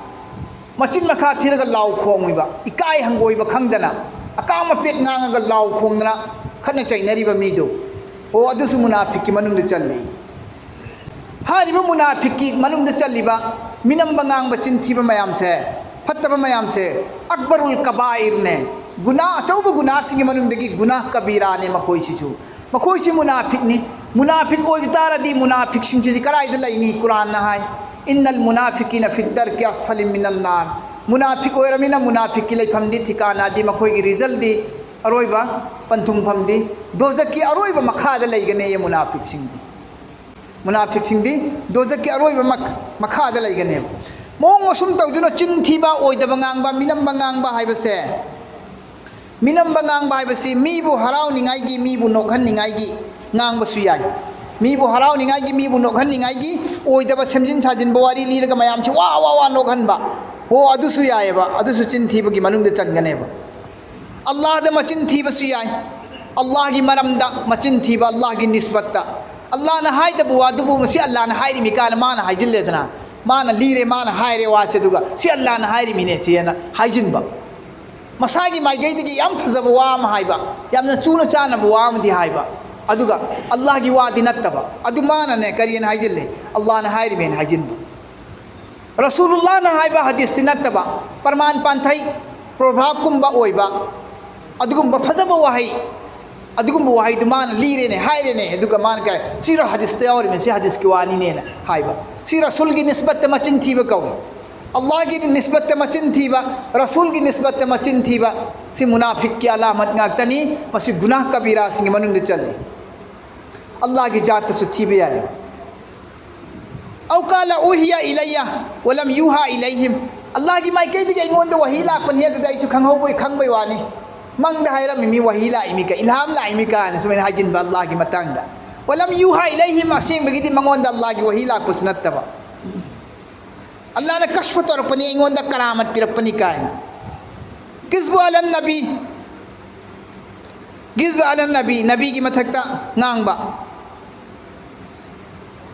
ꯃꯆꯤꯟ ꯃꯈꯥ ꯊꯤꯔꯒ ꯂꯥꯎ ꯈꯣꯡꯉꯤꯕ, ꯏꯀꯥꯏ ꯍꯪꯒꯣꯏꯕ ꯈꯪꯗꯅ ꯑꯀꯥꯝ ꯑꯄꯦꯠ ꯉꯥꯡꯉꯒ ꯂꯥꯎ ꯈꯣꯡꯗꯅ ꯈꯠꯅ ꯆꯩꯅꯔꯤꯕ ꯃꯤꯗꯨ, ꯑꯣ, ꯑꯗꯨꯁꯨ ꯃꯨꯅꯥꯐꯤꯛꯀꯤ ꯃꯅꯨꯡꯗ ꯆꯜꯂꯤ꯫ ꯍꯥꯏꯔꯤꯕ ꯃꯨꯅꯥꯐꯤꯛꯀꯤ ꯃꯅꯨꯡꯗ ꯆꯜꯂꯤꯕ ꯃꯤꯅꯝꯕ ꯉꯥꯡꯕ ꯆꯤꯟ ꯊꯤꯕ ꯃꯌꯥꯝꯁꯦ, ꯐꯠꯇꯕ ꯃꯌꯥꯝꯁꯦ ꯑꯛꯕꯔꯨꯜ ꯀꯕꯥꯏꯔꯅꯦ꯫ ꯒꯨꯅꯥ, ꯑꯆꯧꯕ ꯒꯨꯅꯥꯁꯤꯡꯒꯤ ꯃꯅꯨꯡꯗꯒꯤ ꯒꯨꯅꯥ ꯀꯕꯤꯔꯥꯅꯦ ꯃꯈꯣꯏꯁꯤꯁꯨ꯫ ꯃꯈꯣꯏꯁꯤ ꯃꯨꯅꯥꯐꯤꯛꯅꯤ꯫ ꯃꯨꯅꯥꯐꯤꯛ ꯑꯣꯏꯕ ꯇꯥꯔꯗꯤ ꯃꯨꯅꯥꯐꯤꯛꯁꯤꯡꯁꯤꯗꯤ ꯀꯗꯥꯏꯗ ꯂꯩꯅꯤ? ꯀꯨꯔꯥꯟꯅ ꯍꯥꯏ, "ꯏꯟꯅꯜ ꯃꯨꯅꯥꯐꯤꯀꯤꯅ ꯐꯤꯗꯗꯔꯀꯤ ꯑꯁꯐꯂꯤ ꯃꯤꯅꯟ ꯅꯥꯔ"꯫ ꯃꯨꯅꯥꯐꯤꯛ ꯑꯣꯏꯔꯃꯤꯅ ꯃꯨꯅꯥꯐꯤꯛꯀꯤ ꯂꯩꯐꯝꯗꯤ, ꯊꯤꯀꯥꯅꯥꯗꯤ, ꯃꯈꯣꯏꯒꯤ ꯔꯤꯖꯜꯗꯤ, ꯑꯔꯣꯏꯕ ꯄꯟꯊꯨꯡꯐꯝꯗꯤ ꯗꯣꯖꯛꯀꯤ ꯑꯔꯣꯏꯕ ꯃꯈꯥꯗ ꯂꯩꯒꯅꯦꯌꯦ ꯃꯨꯅꯥꯐꯤꯛꯁꯤꯡꯗꯤ꯫ ꯃꯨꯅꯥꯐꯤꯛꯁꯤꯡꯗꯤ ꯗꯣꯖꯛꯀꯤ ꯑꯔꯣꯏꯕ ꯃꯛ-, ꯃꯈꯥꯗ ꯂꯩꯒꯅꯦꯕ꯫ ꯃꯑꯣꯡ ꯑꯁꯨꯝ ꯇꯧꯗꯨꯅ ꯆꯤꯟ ꯊꯤꯕ, ꯑꯣꯏꯗꯕ ꯉꯥꯡꯕ, ꯃꯤꯅꯝꯕ ꯉꯥꯡꯕ ꯍꯥꯏꯕꯁꯦ, ꯃꯤꯅꯝꯕ ꯉꯥꯡꯕ ꯍꯥꯏꯕꯁꯤ ꯃꯤꯕꯨ ꯍꯔꯥꯎꯅꯤꯡꯉꯥꯏꯒꯤ, ꯃꯤꯕꯨ ꯅꯣꯛꯍꯟꯅꯤꯡꯉꯥꯏꯒꯤ ꯉꯥꯡꯕꯁꯨ ꯌꯥꯏ꯫ ꯃꯤꯕꯨ ꯍꯔꯥꯎꯅꯤꯡꯉꯥꯏꯒꯤ, ꯃꯤꯕꯨ ꯅꯣꯛꯍꯟꯅꯤꯡꯉꯥꯏꯒꯤ ꯑꯣꯏꯗꯕ ꯁꯦꯝꯖꯤꯟ ꯁꯥꯖꯤꯟꯕ ꯋꯥꯔꯤ ꯂꯤꯔꯒ ꯃꯌꯥꯝꯁꯤ ꯋꯥ ꯋꯥ ꯋꯥ ꯅꯣꯛꯍꯟꯕ, ꯍꯣ, ꯑꯗꯨꯁꯨ ꯌꯥꯏꯑꯕ, ꯑꯗꯨꯁꯨ ꯆꯤꯟ ꯊꯤꯕꯒꯤ ꯃꯅꯨꯡꯗ ꯆꯟꯒꯅꯦꯕ꯫ ꯑꯜꯂꯥꯍꯗ ꯃꯆꯤꯟ ꯊꯤꯕꯁꯨ ꯌꯥꯏ꯫ ꯑꯜꯂꯥꯍꯒꯤ ꯃꯔꯝꯗ ꯃꯆꯤꯟ ꯊꯤꯕ, ꯑꯜꯂꯥꯍꯒꯤ ꯅꯤꯁꯕꯠꯇ꯫ ꯑꯜꯂꯥꯍꯅ ꯍꯥꯏꯗꯕ ꯋꯥꯗꯨꯕꯨ ꯃꯁꯤ ꯑꯜꯂꯥꯍꯅ ꯍꯥꯏꯔꯤꯃꯤ ꯀꯥꯏꯅ ꯃꯥꯅ ꯍꯥꯏꯖꯤꯜꯂꯦꯗꯅ, ꯃꯥꯅ ꯂꯤꯔꯦ, ꯃꯥꯅ ꯍꯥꯏꯔꯦ ꯋꯥꯁꯦ, ꯑꯗꯨꯒ ꯁꯤ ꯑꯜꯂꯥꯍꯅ ꯍꯥꯏꯔꯤꯃꯤꯅꯦ ꯁꯤꯅ ꯍꯥꯏꯖꯤꯟꯕ꯫ ꯃꯁꯥꯒꯤ ꯃꯥꯏꯀꯩꯗꯒꯤ ꯌꯥꯝ ꯐꯖꯕ ꯋꯥ ꯑꯃ ꯍꯥꯏꯕ, ꯌꯥꯝꯅ ꯆꯨꯅ ꯆꯥꯅꯕ ꯋꯥ ꯑꯃꯗꯤ ꯍꯥꯏꯕ, ꯑꯗꯨꯒ ꯑꯜꯂꯥꯍꯒꯤ ꯋꯥꯗꯤ ꯅꯠꯇꯕ꯫ ꯑꯗꯨ ꯃꯥꯅꯅꯦ ꯀꯔꯤꯅ ꯍꯥꯏꯖꯤꯜꯂꯦ? ꯑꯜꯂꯥꯍꯅ ꯍꯥꯏꯔꯤꯃꯦꯅ ꯍꯥꯏꯖꯤꯟꯕ꯫ ꯔꯁꯨꯂꯨꯜꯂꯥꯍꯅ ꯍꯥꯏꯕ ꯍꯗꯤꯁꯇꯤ ꯅꯠꯇꯕ, ꯄ꯭ꯔꯃꯥꯟ ꯄꯥꯟꯊꯩ, ꯄ꯭ꯔꯣꯚꯥꯕꯀꯨꯝꯕ ꯑꯣꯏꯕ, ꯑꯗꯨꯒꯨꯝꯕ ꯐꯖꯕ ꯋꯥꯍꯩ, ꯑꯗꯨꯒꯨꯝꯕ ꯋꯥꯍꯩꯗꯨ ꯃꯥꯅ ꯂꯤꯔꯦꯅꯦ, ꯍꯥꯏꯔꯦꯅꯦ, ꯑꯗꯨꯒ ꯃꯥꯅ ꯀꯔꯤ, "ꯁꯤ ꯍꯗꯤꯁꯇ ꯌꯥꯎꯔꯤꯕꯅꯤ, ꯁꯤ ꯍꯗꯤꯁꯀꯤ ꯋꯥꯅꯤꯅꯦꯅ" ꯍꯥꯏꯕ꯫ ꯁꯤ ꯔꯁꯨꯜꯒꯤ ꯅꯤꯁꯕꯠꯇ ꯃꯆꯤꯟ ꯊꯤꯕ ꯀꯧꯏ꯫ ꯑꯜꯂꯥꯍꯒꯤ ꯅꯤꯁꯕꯠꯇ ꯃꯆꯤꯟ ꯊꯤꯕ, ꯔꯁꯨꯜꯒꯤ ꯅꯤꯁꯕꯠꯇ ꯃꯆꯤꯟ ꯊꯤꯕ, ꯁꯤ ꯃꯨꯅꯥꯐꯤꯛꯀꯤ ꯑꯂꯥꯃꯠ ꯉꯥꯛꯇꯅꯤ꯫ ꯃꯁꯤ ꯒꯨꯅꯥꯍ ꯀꯕꯤꯔꯥꯁꯤꯡꯒꯤ ꯃꯅꯨꯡꯗ ꯆꯜꯂꯤ꯫ ꯑꯜꯂꯥꯍꯒꯤ ꯖꯥꯠꯇꯁꯨ ꯊꯤꯕ ꯌꯥꯏ꯫ "ꯑꯧ ꯀꯥꯂ ꯎꯍꯤꯌ ꯏꯂꯩꯌ ꯋꯂꯝ ꯌꯨꯍꯥ ꯏꯂꯩꯍꯤꯝ"꯫ ꯑꯜꯂꯥꯍꯒꯤ ꯃꯥꯏꯀꯩꯗꯒꯤ ꯑꯩꯉꯣꯟꯗ ꯋꯥꯍꯤ ꯂꯥꯛꯄꯅꯤ, ꯑꯗꯨꯗ ꯑꯩꯁꯨ ꯈꯪꯍꯧꯕꯩ, ꯈꯪꯕꯩ ꯋꯥꯅꯤ꯫ ꯃꯪꯗ ꯍꯥꯏꯔꯝꯃꯤ ꯃꯤ, ꯋꯥꯍꯤ ꯂꯥꯛꯏꯃꯤ ꯀ-, ꯏꯜꯍꯥꯝ ꯂꯥꯛꯏꯃꯤ ꯀꯥꯏꯅ ꯁꯨꯃꯥꯏꯅ ꯍꯥꯏꯖꯤꯟꯕ ꯑꯜꯂꯥꯍꯒꯤ ꯃꯇꯥꯡꯗ꯫ "ꯋꯂꯝ ꯌꯨꯍꯥ ꯏꯂꯩꯍꯤꯝ", ꯑꯁꯦꯡꯕꯒꯤꯗꯤ ꯃꯉꯣꯟꯗ ꯑꯜꯂꯥꯍꯒꯤ ꯋꯥꯍꯤ ꯂꯥꯛꯄꯁꯨ ꯅꯠꯇꯕ꯫ "ꯑꯜꯂꯥꯍꯅ ꯀꯁꯐ ꯇꯧꯔꯛꯄꯅꯤ, ꯑꯩꯉꯣꯟꯗ ꯀꯔꯥꯃꯠ ꯄꯤꯔꯛꯄꯅꯤ" ꯀꯥꯏꯅ꯫ "ꯀꯤꯖꯕꯨ ꯑꯂꯟ ꯅꯕꯤ", ꯀꯤꯖꯕꯨ ꯑꯂꯟ ꯅꯕꯤ, ꯅꯕꯤꯒꯤ ꯃꯊꯛꯇ ꯉꯥꯡꯕ꯫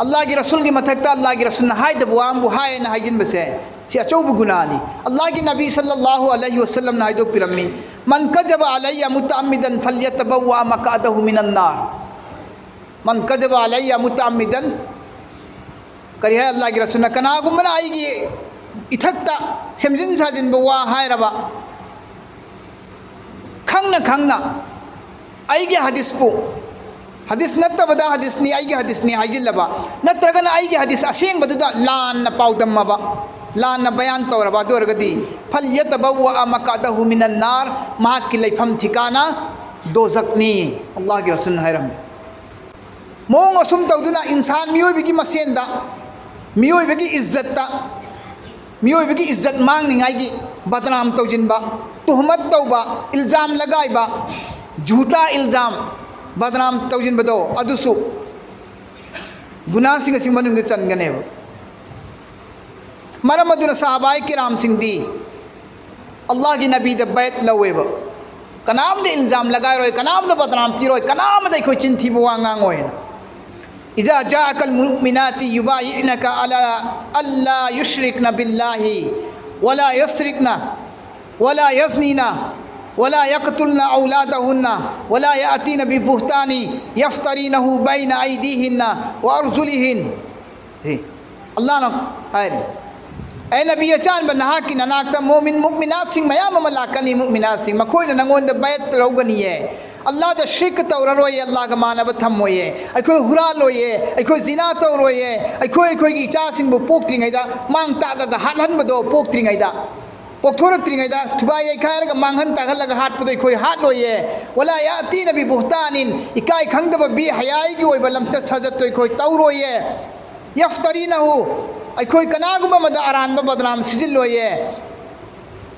ꯑꯜꯂꯥꯍꯒꯤ ꯔꯁꯨꯜꯒꯤ ꯃꯊꯛꯇ ꯑꯜꯂꯥꯍꯒꯤ ꯔꯁꯨꯜꯅ ꯍꯥꯏꯗꯕ ꯋꯥ ꯑꯃꯕꯨ ꯍꯥꯏꯌꯦꯅ ꯍꯥꯏꯖꯤꯟꯕꯁꯦ, ꯁꯤ ꯑꯆꯧꯕ ꯒꯨꯅꯥꯅꯤ꯫ ꯑꯜꯂꯥꯍꯒꯤ ꯅꯕꯤ ꯁꯜꯂꯜꯂꯥꯍꯨ ꯑꯂꯩꯍꯤ ꯋꯁꯜꯂꯝꯅ ꯍꯥꯏꯗꯣꯛꯄꯤꯔꯝꯃꯤ, "ꯃꯟ ꯀꯖꯕ ꯑꯂꯩꯌ ꯃꯨꯇꯑꯝꯃꯤꯗꯟ ꯐꯜꯌꯇꯕꯋꯋ ꯃꯛꯑꯗꯍꯨ ꯃꯤꯅꯟ ꯅꯥꯔ"꯫ "ꯃꯟ ꯀꯖꯕ ꯑꯂꯩꯌ ꯃꯨꯇꯑꯝꯃꯤꯗꯟ"꯫ ꯀꯔꯤ ꯍꯥꯏ ꯑꯜꯂꯥꯍꯒꯤ ꯔꯁꯨꯜꯅ? "ꯀꯅꯥꯒꯨꯝꯕꯅ ꯑꯩꯒꯤ ꯏꯊꯛꯇ ꯁꯦꯝꯖꯤꯟ ꯁꯥꯖꯤꯟꯕ ꯋꯥ ꯍꯥꯏꯔꯕ, ꯈꯪꯅ ꯈꯪꯅ ꯑꯩꯒꯤ ꯍꯗꯤꯁꯄꯨ, ꯍꯗꯤꯁ ꯅꯠꯇꯕꯗ ꯍꯗꯤꯁꯅꯤ, ꯑꯩꯒꯤ ꯍꯗꯤꯁꯅꯤ ꯍꯥꯏꯖꯤꯜꯂꯕ, ꯅꯠꯇ꯭ꯔꯒꯅ ꯑꯩꯒꯤ ꯍꯗꯤꯁ ꯑꯁꯦꯡꯕꯗꯨꯗ ꯂꯥꯟꯅ ꯄꯥꯎꯗꯝꯃꯕ, ꯂꯥꯟꯅ ꯕꯌꯥꯟ ꯇꯧꯔꯕ, ꯑꯗꯨ ꯑꯣꯏꯔꯒꯗꯤ "ꯐꯜꯌꯇꯕꯋꯋ ꯃꯛꯑꯗꯍꯨ ꯃꯤꯅꯟ ꯅꯥꯔ", ꯃꯍꯥꯛꯀꯤ ꯂꯩꯐꯝ ꯊꯤꯀꯥꯅ ꯗꯣꯖꯛꯅꯤ꯫ ꯑꯜꯂꯥꯍꯒꯤ ꯔꯁꯨꯜꯅ ꯍꯥꯏꯔꯝꯃꯤ꯫ ꯃꯑꯣꯡ ꯑꯁꯨꯝ ꯇꯧꯗꯨꯅ ꯏꯟꯁꯥꯟ, ꯃꯤꯑꯣꯏꯕꯒꯤ ꯃꯁꯦꯟꯗ, ꯃꯤꯑꯣꯏꯕꯒꯤ ꯏꯖꯠꯇ, ꯃꯤꯑꯣꯏꯕꯒꯤ ꯏꯖꯠ ꯃꯥꯡꯅꯤꯡꯉꯥꯏꯒꯤ ꯕꯗꯅꯥꯝ ꯇꯧꯁꯤꯟꯕ, ꯇꯨꯍꯃꯠ ꯇꯧꯕ, ꯏꯜꯖꯥꯝ ꯂꯒꯥꯏꯕ, ꯖꯨꯇꯥ ꯏꯜꯖꯥꯝ, ꯕꯗꯅꯥꯝ ꯇꯧꯁꯤꯟꯕꯗꯣ, ꯑꯗꯨꯁꯨ ꯒꯨꯅꯥꯁꯤꯡ ꯑꯁꯤ ꯃꯅꯨꯡꯗ ꯆꯟꯒꯅꯦꯕ꯫ ꯃꯔꯝ ꯑꯗꯨꯅ ꯁꯍꯥꯕꯥꯏ ꯀꯤꯔꯥꯝꯁꯤꯡꯗꯤ ꯑꯜꯂꯥꯍꯒꯤ ꯅꯕꯤꯗ ꯕꯌꯠ ꯂꯧꯋꯦꯕ꯫ ꯀꯅꯥꯝꯗ ꯏꯜꯖꯥꯝ ꯂꯒꯥꯏꯔꯣꯏ, ꯀꯅꯥꯝꯗ ꯕꯗꯅꯥꯝ ꯄꯤꯔꯣꯏ, ꯀꯅꯥꯝꯗ ꯑꯩꯈꯣꯏ ꯆꯤꯟ ꯊꯤꯕ ꯋꯥ ꯉꯥꯡꯉꯣꯏꯅ. إذا جاءك المؤمنات يبايعنك على ألا يشركن بالله ولا يسرقن ولا يزنين ولا يقتلن أولادهن ولا يأتين ببهتان يفترينه بين أيديهن وأرجلهن. ꯁꯤ ꯑꯜꯂꯥꯍꯅ ꯍꯥꯏꯔꯤ, ꯑꯦ ꯅꯕꯤ ꯑꯆꯥꯟꯕ, ꯅꯍꯥꯛꯀꯤ ꯅꯅꯥꯛꯇ ꯃꯣꯃꯤꯟ ꯃꯨꯛꯃꯤꯅꯥꯠꯁꯤꯡ ꯃꯌꯥꯝ ꯑꯃ ꯂꯥꯛꯀꯅꯤ, ꯃꯨꯛꯃꯤꯅꯥꯠꯁꯤꯡ, ꯃꯈꯣꯏꯅ ꯅꯉꯣꯟꯗ ꯕꯌꯠ ꯂꯧꯒꯅꯤꯌꯦ꯫ ꯑꯜꯂꯥꯍꯗ ꯁꯤꯔꯛ ꯇꯧꯔꯔꯣꯏꯌꯦ, ꯑꯜꯂꯥꯍꯒ ꯃꯥꯟꯅꯕ ꯊꯝꯃꯣꯏꯌꯦ꯫ ꯑꯩꯈꯣꯏ ꯍꯨꯔꯥꯜꯂꯣꯏꯌꯦ, ꯑꯩꯈꯣꯏ ꯖꯤꯅꯥ ꯇꯧꯔꯣꯏꯌꯦ, ꯑꯩꯈꯣꯏ ꯑꯩꯈꯣꯏꯒꯤ ꯏꯆꯥꯁꯤꯡꯕꯨ ꯄꯣꯛꯇ꯭ꯔꯤꯉꯩꯗ ꯃꯥꯡ ꯇꯥꯛꯑꯒ ꯍꯥꯠꯍꯟꯕꯗꯣ, ꯄꯣꯛꯇ꯭ꯔꯤꯉꯩꯗ, ꯄꯣꯛꯊꯣꯔꯛꯇ꯭ꯔꯤꯉꯩꯗ ꯊꯨꯒꯥꯏ ꯌꯩꯈꯥꯏꯔꯒ ꯃꯥꯡꯍꯟ ꯇꯥꯛꯍꯜꯂꯒ ꯍꯥꯠꯄꯗꯣ ꯑꯩꯈꯣꯏ ꯍꯥꯠꯂꯣꯏꯌꯦ꯫ ولا يأتين ببهتان, ꯏꯀꯥꯏ ꯈꯪꯗꯕ ꯕꯦꯍꯌꯥꯒꯤ ꯑꯣꯏꯕ ꯂꯝꯆꯠ ꯁꯥꯖꯠꯇꯣ ꯑꯩꯈꯣꯏ ꯇꯧꯔꯣꯏꯌꯦ꯫ يفترينه, ꯑꯩꯈꯣꯏ ꯀꯅꯥꯒꯨꯝꯕ ꯑꯃꯗ ꯑꯔꯥꯟꯕ ꯕꯗꯅꯥꯝ ꯁꯤꯖꯤꯜꯂꯣꯏꯌꯦ꯫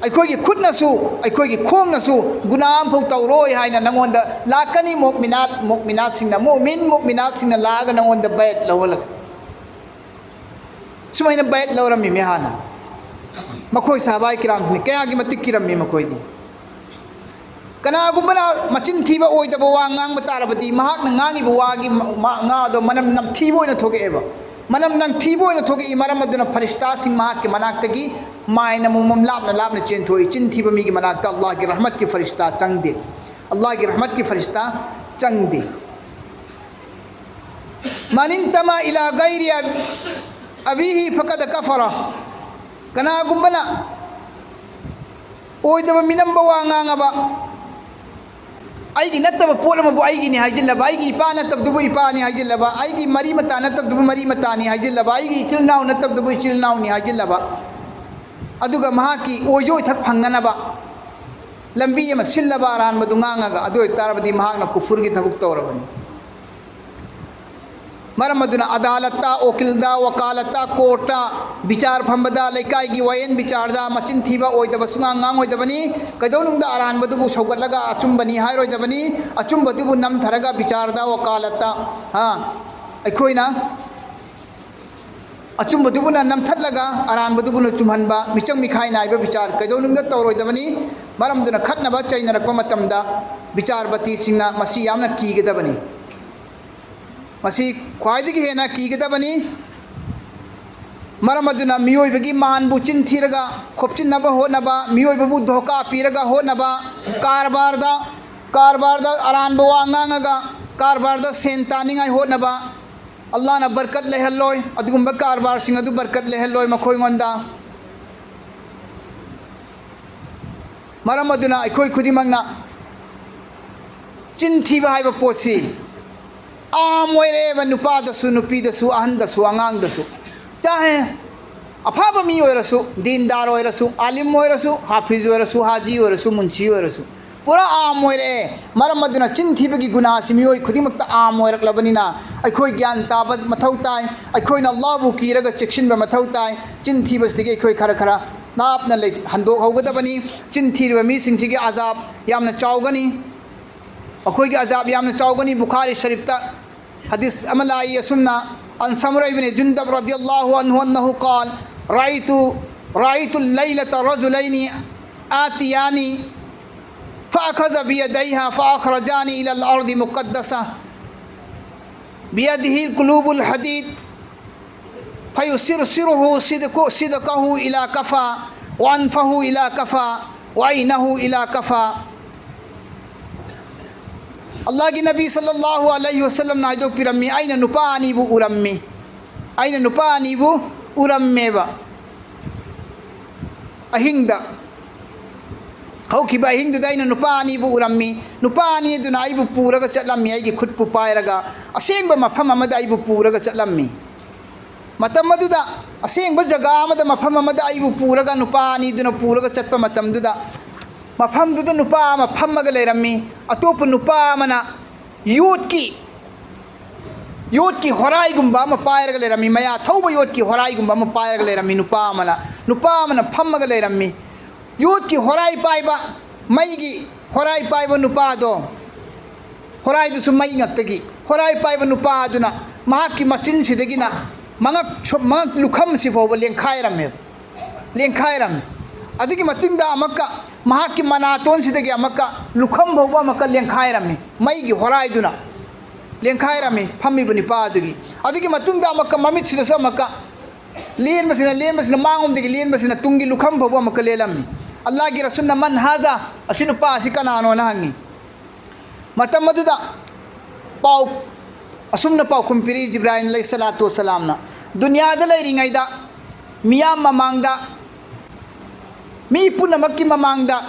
ꯑꯩꯈꯣꯏꯒꯤ ꯈꯨꯠꯅꯁꯨ, ꯑꯩꯈꯣꯏꯒꯤ ꯈꯣꯡꯅꯁꯨ ꯒꯨꯅꯥ ꯑꯃꯐꯥꯎ ꯇꯧꯔꯣꯏ ꯍꯥꯏꯅ ꯅꯉꯣꯟꯗ ꯂꯥꯛꯀꯅꯤ, ꯃꯨꯛꯃꯤꯅꯥꯠ, ꯃꯨꯛꯃꯤꯅꯥꯠꯁꯤꯡꯅ, ꯃꯨꯃꯤꯟ ꯃꯨꯛꯃꯤꯅꯥꯠꯁꯤꯡꯅ ꯂꯥꯛꯑꯒ ꯅꯉꯣꯟꯗ ꯕꯌꯠ ꯂꯧꯍꯜꯂꯒ꯫ ꯁꯨꯃꯥꯏꯅ ꯕꯌꯠ ꯂꯧꯔꯝꯃꯤꯃꯤ ꯍꯥꯟꯅ꯫ ꯃꯈꯣꯏ ꯁꯍꯥꯕꯥꯏ ꯀꯤꯔꯥꯝꯁꯤꯅ ꯀꯌꯥꯒꯤ ꯃꯇꯤꯛ ꯀꯤꯔꯝꯃꯤ ꯃꯈꯣꯏꯗꯤ꯫ ꯀꯅꯥꯒꯨꯝꯕꯅ ꯃꯆꯤꯟ ꯊꯤꯕ ꯑꯣꯏꯗꯕ ꯋꯥ ꯉꯥꯡꯕ ꯇꯥꯔꯕꯗꯤ, ꯃꯍꯥꯛꯅ ꯉꯥꯡꯉꯤꯕ ꯋꯥꯒꯤ ꯃ-, ꯃ-, ꯉꯥꯗꯣ ꯃꯅꯝ ꯅꯝꯊꯤꯕ ꯑꯣꯏꯅ ꯊꯣꯛꯂꯛꯑꯦꯕ꯫ ꯃꯅꯝ ꯅꯝꯊꯤꯕ ꯑꯣꯏꯅ ꯊꯣꯛꯂꯛꯏ, ꯃꯔꯝ ꯑꯗꯨꯅ ꯐꯔꯤꯁꯇꯥꯁꯤꯡ ꯃꯍꯥꯛꯀꯤ ꯃꯅꯥꯛꯇꯒꯤ ꯃꯥꯏꯟ ꯑꯃꯃꯝ ꯂꯥꯞꯅ ꯂꯥꯞꯅ ꯆꯦꯟꯊꯣꯛꯏ꯫ ꯆꯤꯟ ꯊꯤꯕ ꯃꯤꯒꯤ ꯃꯅꯥꯛꯇ ꯑꯜꯂꯥꯍꯒꯤ ꯔꯍꯃꯠꯀꯤ ꯐꯔꯤꯁꯇꯥ ꯆꯪꯗꯦ꯫ ꯑꯜꯂꯥꯍꯒꯤ ꯔꯍꯃꯠꯀꯤ ꯐꯔꯤꯁꯇꯥ ꯆꯪꯗꯦ꯫ من انتمى إلى غير أبيه فقد كفر. ꯀꯅꯥꯒꯨꯝꯕꯅ ꯑꯣꯏꯗꯕ ꯃꯤꯅꯝꯕ ꯋꯥ ꯉꯥꯡꯉꯕ, ꯑꯩꯒꯤ ꯅꯠꯇꯕ ꯄꯣꯠ ꯑꯃꯕꯨ ꯑꯩꯒꯤꯅꯤ ꯍꯥꯏꯖꯤꯜꯂꯕ, ꯑꯩꯒꯤ ꯏꯄꯥ ꯅꯠꯇꯕꯗꯨꯕꯨ ꯏꯄꯥꯅꯤ ꯍꯥꯏꯖꯤꯜꯂꯕ, ꯑꯩꯒꯤ ꯃꯔꯤ ꯃꯇꯥ ꯅꯠꯇꯕꯗꯨꯕꯨ ꯃꯔꯤ ꯃꯇꯥꯅꯤ ꯍꯥꯏꯖꯤꯜꯂꯕ, ꯑꯩꯒꯤ ꯏꯆꯤꯜ ꯏꯅꯥꯎ ꯅꯠꯇꯕꯗꯨꯕꯨ ꯏꯆꯤꯜ ꯏꯅꯥꯎꯅꯤ ꯍꯥꯏꯖꯤꯜꯂꯕ, ꯑꯗꯨꯒ ꯃꯍꯥꯛꯀꯤ ꯑꯣꯏꯖ ꯑꯣꯏꯊꯛ ꯐꯪꯅꯅꯕ ꯂꯝꯕꯤ ꯑꯃ ꯁꯤꯜꯂꯕ ꯑꯔꯥꯟꯕꯗꯨ ꯉꯥꯡꯉꯒ, ꯑꯗꯨ ꯑꯣꯏ ꯇꯥꯔꯕꯗꯤ ꯃꯍꯥꯛꯅ ꯀꯨꯐꯨꯔꯒꯤ ꯊꯕꯛ ꯇꯧꯔꯕꯅꯤ꯫ ꯃꯔꯝ ꯑꯗꯨꯅ ꯑꯗꯥꯂꯠꯇ, ꯎꯀꯤꯜꯗ, ꯋꯀꯥꯂꯠꯇ, ꯀꯣꯔꯠꯇ, ꯕꯤꯆꯥꯔ ꯐꯝꯕꯗ, ꯂꯩꯀꯥꯏꯒꯤ ꯋꯥꯌꯦꯟ ꯕꯤꯆꯥꯔꯗ ꯃꯆꯤꯟ ꯊꯤꯕ ꯑꯣꯏꯗꯕ ꯁꯨꯉꯥꯡ ꯉꯥꯡꯉꯣꯏꯗꯕꯅꯤ꯫ ꯀꯩꯗꯧꯅꯨꯡꯗ ꯑꯔꯥꯟꯕꯗꯨꯕꯨ ꯁꯧꯒꯠꯂꯒ ꯑꯆꯨꯝꯕꯅꯤ ꯍꯥꯏꯔꯣꯏꯗꯕꯅꯤ꯫ ꯑꯆꯨꯝꯕꯗꯨꯕꯨ ꯅꯝꯊꯔꯒ ꯕꯤꯆꯥꯔꯗ, ꯋꯀꯥꯂꯠꯇ, ꯍꯥ, ꯑꯩꯈꯣꯏꯅ ꯑꯆꯨꯝꯕꯗꯨꯕꯨꯅ ꯅꯝꯊꯠꯂꯒ ꯑꯔꯥꯟꯕꯗꯨꯕꯨꯅ ꯆꯨꯝꯍꯟꯕ, ꯃꯤꯆꯪ ꯃꯤꯈꯥꯏ ꯅꯥꯏꯕ ꯕꯤꯆꯥꯔ ꯀꯩꯗꯧꯅꯨꯡꯗ ꯇꯧꯔꯣꯏꯗꯕꯅꯤ꯫ ꯃꯔꯝ ꯑꯗꯨꯅ ꯈꯠꯅꯕ ꯆꯩꯅꯔꯛꯄ ꯃꯇꯝꯗ ꯕꯤꯆꯥꯔꯄꯇꯤꯁꯤꯡꯅ ꯃꯁꯤ ꯌꯥꯝꯅ ꯀꯤꯒꯗꯕꯅꯤ꯫ ꯃꯁꯤ ꯈ꯭ꯋꯥꯏꯗꯒꯤ ꯍꯦꯟꯅ ꯀꯤꯒꯗꯕꯅꯤ꯫ ꯃꯔꯝ ꯑꯗꯨꯅ ꯃꯤꯑꯣꯏꯕꯒꯤ ꯃꯥꯟꯕꯨ ꯆꯤꯟ ꯊꯤꯔꯒ ꯈꯣꯞꯆꯤꯟꯅꯕ ꯍꯣꯠꯅꯕ, ꯃꯤꯑꯣꯏꯕꯕꯨ ꯙꯣꯀꯥ ꯄꯤꯔꯒ ꯍꯣꯠꯅꯕ, ꯀꯔꯕꯥꯔꯗ, ꯀꯔꯕꯥꯔꯗ ꯑꯔꯥꯟꯕ ꯋꯥ ꯉꯥꯡꯉꯒ ꯀꯔꯕꯥꯔꯗ ꯁꯦꯟ ꯇꯥꯅꯤꯡꯉꯥꯏ ꯍꯣꯠꯅꯕ, ꯑꯜꯂꯥꯍꯅ ꯕꯔꯀꯠ ꯂꯩꯍꯜꯂꯣꯏ꯫ ꯑꯗꯨꯒꯨꯝꯕ ꯀꯔꯕꯥꯔꯁꯤꯡ ꯑꯗꯨ ꯕꯔꯀꯠ ꯂꯩꯍꯜꯂꯣꯏ ꯃꯈꯣꯏꯉꯣꯟꯗ꯫ ꯃꯔꯝ ꯑꯗꯨꯅ ꯑꯩꯈꯣꯏ ꯈꯨꯗꯤꯡꯃꯛꯅ ꯆꯤꯟ ꯊꯤꯕ ꯍꯥꯏꯕ ꯄꯣꯠꯁꯤ ꯑꯥꯝ ꯑꯣꯏꯔꯛꯑꯦꯕ, ꯅꯨꯄꯥꯗꯁꯨ, ꯅꯨꯄꯤꯗꯁꯨ, ꯑꯍꯟꯗꯁꯨ, ꯑꯉꯥꯡꯗꯁꯨ꯫ ꯆꯥꯍꯦ, ꯑꯐꯕ ꯃꯤ ꯑꯣꯏꯔꯁꯨ, ꯗꯤꯟꯗꯥꯔ ꯑꯣꯏꯔꯁꯨ, ꯑꯥꯂꯤꯝ ꯑꯣꯏꯔꯁꯨ, ꯍꯥꯐꯤꯖ ꯑꯣꯏꯔꯁꯨ, ꯍꯥꯖꯤ ꯑꯣꯏꯔꯁꯨ, ꯃꯨꯟꯁꯤ ꯑꯣꯏꯔꯁꯨ, ꯄꯨꯔꯥ ꯑꯥꯝ ꯑꯣꯏꯔꯛꯑꯦ꯫ ꯃꯔꯝ ꯑꯗꯨꯅ ꯆꯤꯟ ꯊꯤꯕꯒꯤ ꯒꯨꯅꯥꯁꯤ ꯃꯤꯑꯣꯏ ꯈꯨꯗꯤꯡꯃꯛꯇ ꯑꯥꯝ ꯑꯣꯏꯔꯛꯂꯕꯅꯤꯅ ꯑꯩꯈꯣꯏ ꯒ꯭ꯌꯥꯟ ꯇꯥꯕ ꯃꯊꯧ ꯇꯥꯏ꯫ ꯑꯩꯈꯣꯏꯅ ꯑꯜꯂꯥꯍꯕꯨ ꯀꯤꯔꯒ ꯆꯦꯛꯁꯤꯟꯕ ꯃꯊꯧ ꯇꯥꯏ꯫ ꯆꯤꯟ ꯊꯤꯕꯁꯤꯗꯒꯤ ꯑꯩꯈꯣꯏ ꯈꯔ ꯈꯔ ꯂꯥꯞꯅ ꯂꯩ-, ꯍꯟꯗꯣꯛꯍꯧꯒꯗꯕꯅꯤ꯫ ꯆꯤꯟ ꯊꯤꯔꯤꯕ ꯃꯤꯁꯤꯡꯁꯤꯒꯤ ꯑꯖꯥꯕ ꯌꯥꯝꯅ ꯆꯥꯎꯒꯅꯤ꯫ ꯃꯈꯣꯏꯒꯤ ꯑꯖꯥꯕ ꯌꯥꯝꯅ ꯆꯥꯎꯒꯅꯤ꯫ ꯕꯨꯈꯥꯔꯤ ꯁꯔꯤꯐꯇ ꯍꯗꯤꯁ ꯑꯃ ꯂꯥꯛꯏ ꯑꯁꯨꯝꯅ, عن سمرة بن جندب رضي الله عنه أنه قال: رأيت، رأيت الليلة رجلين آتياني فأخذ بيديها فأخرجاني إلى الأرض المقدسة بيده قلوب الحديد فيصرصره صدق، صدقه إلى قفا وأنفه إلى قفا وعينه إلى قفا. ꯑꯜꯂꯥꯍꯒꯤ ꯅꯕꯤ ꯁꯜꯂꯜꯂꯥꯍꯨ ꯑꯂꯩꯍꯤ ꯋꯁꯜꯂꯝꯅ ꯍꯥꯏꯗꯣꯛꯄꯤꯔꯝꯃꯤ, "ꯑꯩꯅ ꯅꯨꯄꯥ ꯑꯅꯤꯕꯨ ꯎꯔꯝꯃꯤ, ꯑꯩꯅ ꯅꯨꯄꯥ ꯑꯅꯤꯕꯨ ꯎꯔꯝꯃꯦꯕ ꯑꯍꯤꯡꯗ꯫ ꯍꯧꯈꯤꯕ ꯑꯍꯤꯡꯗꯨꯗ ꯑꯩꯅ ꯅꯨꯄꯥ ꯑꯅꯤꯕꯨ ꯎꯔꯝꯃꯤ꯫ ꯅꯨꯄꯥ ꯑꯅꯤ ꯑꯗꯨꯅ ꯑꯩꯕꯨ ꯄꯨꯔꯒ ꯆꯠꯂꯝꯃꯤ, ꯑꯩꯒꯤ ꯈꯨꯠꯄꯨ ꯄꯥꯏꯔꯒ ꯑꯁꯦꯡꯕ ꯃꯐꯝ ꯑꯃꯗ ꯑꯩꯕꯨ ꯄꯨꯔꯒ ꯆꯠꯂꯝꯃꯤ꯫ ꯃꯇꯝ ꯑꯗꯨꯗ ꯑꯁꯦꯡꯕ ꯖꯒꯥ ꯑꯃꯗ, ꯃꯐꯝ ꯑꯃꯗ ꯑꯩꯕꯨ ꯄꯨꯔꯒ, ꯅꯨꯄꯥ ꯑꯅꯤꯗꯨꯅ ꯄꯨꯔꯒ ꯆꯠꯄ ꯃꯇꯝꯗꯨꯗ, ꯃꯐꯝꯗꯨꯗ ꯅꯨꯄꯥ ꯑꯃ ꯐꯝꯃꯒ ꯂꯩꯔꯝꯃꯤ꯫ ꯑꯇꯣꯞꯄ ꯅꯨꯄꯥ ꯑꯃꯅ ꯌꯣꯠꯀꯤ, ꯌꯣꯠꯀꯤ ꯍꯣꯔꯥꯏꯒꯨꯝꯕ ꯑꯃ ꯄꯥꯏꯔꯒ ꯂꯩꯔꯝꯃꯤ, ꯃꯌꯥ ꯊꯧꯕ ꯌꯣꯠꯀꯤ ꯍꯣꯔꯥꯏꯒꯨꯝꯕ ꯑꯃ ꯄꯥꯏꯔꯒ ꯂꯩꯔꯝꯃꯤ꯫ ꯅꯨꯄꯥ ꯑꯃꯅ, ꯅꯨꯄꯥ ꯑꯃꯅ ꯐꯝꯃꯒ ꯂꯩꯔꯝꯃꯤ꯫ ꯌꯣꯠꯀꯤ ꯍꯣꯔꯥꯏ ꯄꯥꯏꯕ, ꯃꯩꯒꯤ ꯍꯣꯔꯥꯏ ꯄꯥꯏꯕ ꯅꯨꯄꯥꯗꯣ, ꯍꯣꯔꯥꯏꯗꯨꯁꯨ ꯃꯩ ꯉꯛꯇꯒꯤ ꯍꯣꯔꯥꯏ ꯄꯥꯏꯕ ꯅꯨꯄꯥ ꯑꯗꯨꯅ ꯃꯍꯥꯛꯀꯤ ꯃꯆꯤꯟꯁꯤꯗꯒꯤꯅ ꯃꯉꯛ ꯁꯣ-, ꯃꯉꯛ ꯂꯨꯈꯝꯁꯤ ꯐꯥꯎꯕ ꯂꯦꯡꯈꯥꯏꯔꯝꯃꯦꯕ, ꯂꯦꯡꯈꯥꯏꯔꯝꯃꯤ꯫ ꯑꯗꯨꯒꯤ ꯃꯇꯨꯡꯗ ꯑꯃꯨꯛꯀ ꯃꯍꯥꯛꯀꯤ ꯃꯅꯥꯇꯣꯟꯁꯤꯗꯒꯤ ꯑꯃꯨꯛꯀ ꯂꯨꯈꯝ ꯐꯥꯎꯕ ꯑꯃꯨꯛꯀ ꯂꯦꯡꯈꯥꯏꯔꯝꯃꯤ, ꯃꯩꯒꯤ ꯍꯣꯔꯥꯏꯗꯨꯅ ꯂꯦꯡꯈꯥꯏꯔꯝꯃꯤ ꯐꯝꯃꯤꯕ ꯅꯨꯄꯥ ꯑꯗꯨꯒꯤ꯫ ꯑꯗꯨꯒꯤ ꯃꯇꯨꯡꯗ ꯑꯃꯨꯛꯀ ꯃꯃꯤꯠꯁꯤꯗꯁꯨ ꯑꯃꯨꯛꯀ ꯂꯦꯟꯕꯁꯤꯅ, ꯂꯦꯟꯕꯁꯤꯅ, ꯃꯥꯡꯂꯣꯝꯗꯒꯤ ꯂꯦꯟꯕꯁꯤꯅ ꯇꯨꯡꯒꯤ ꯂꯨꯈꯝ ꯐꯥꯎꯕ ꯑꯃꯨꯛꯀ ꯂꯦꯜꯂꯝꯃꯤ꯫ ꯑꯜꯂꯥꯍꯒꯤ ꯔꯁꯨꯜꯅ "ꯃꯟ ꯍꯥꯖꯥ?" "ꯑꯁꯤ ꯅꯨꯄꯥ ꯑꯁꯤ ꯀꯅꯥꯅꯣꯅ?" ꯍꯪꯉꯤ꯫ ꯃꯇꯝ ꯑꯗꯨꯗ ꯄꯥꯎ ꯑꯁꯨꯝꯅ ꯄꯥꯎꯈꯨꯝ ꯄꯤꯔꯤ ꯖꯤꯕ꯭ꯔꯥꯏꯜ ꯑꯂꯩꯍꯤꯁꯁꯂꯥꯇꯨ ꯋꯁꯁꯂꯥꯝꯅ, ꯗꯨꯅꯤꯌꯥꯗ ꯂꯩꯔꯤꯉꯩꯗ ꯃꯤꯌꯥꯝ ꯃꯃꯥꯡꯗ, ꯃꯤ ꯄꯨꯝꯅꯃꯛꯀꯤ ꯃꯃꯥꯡꯗ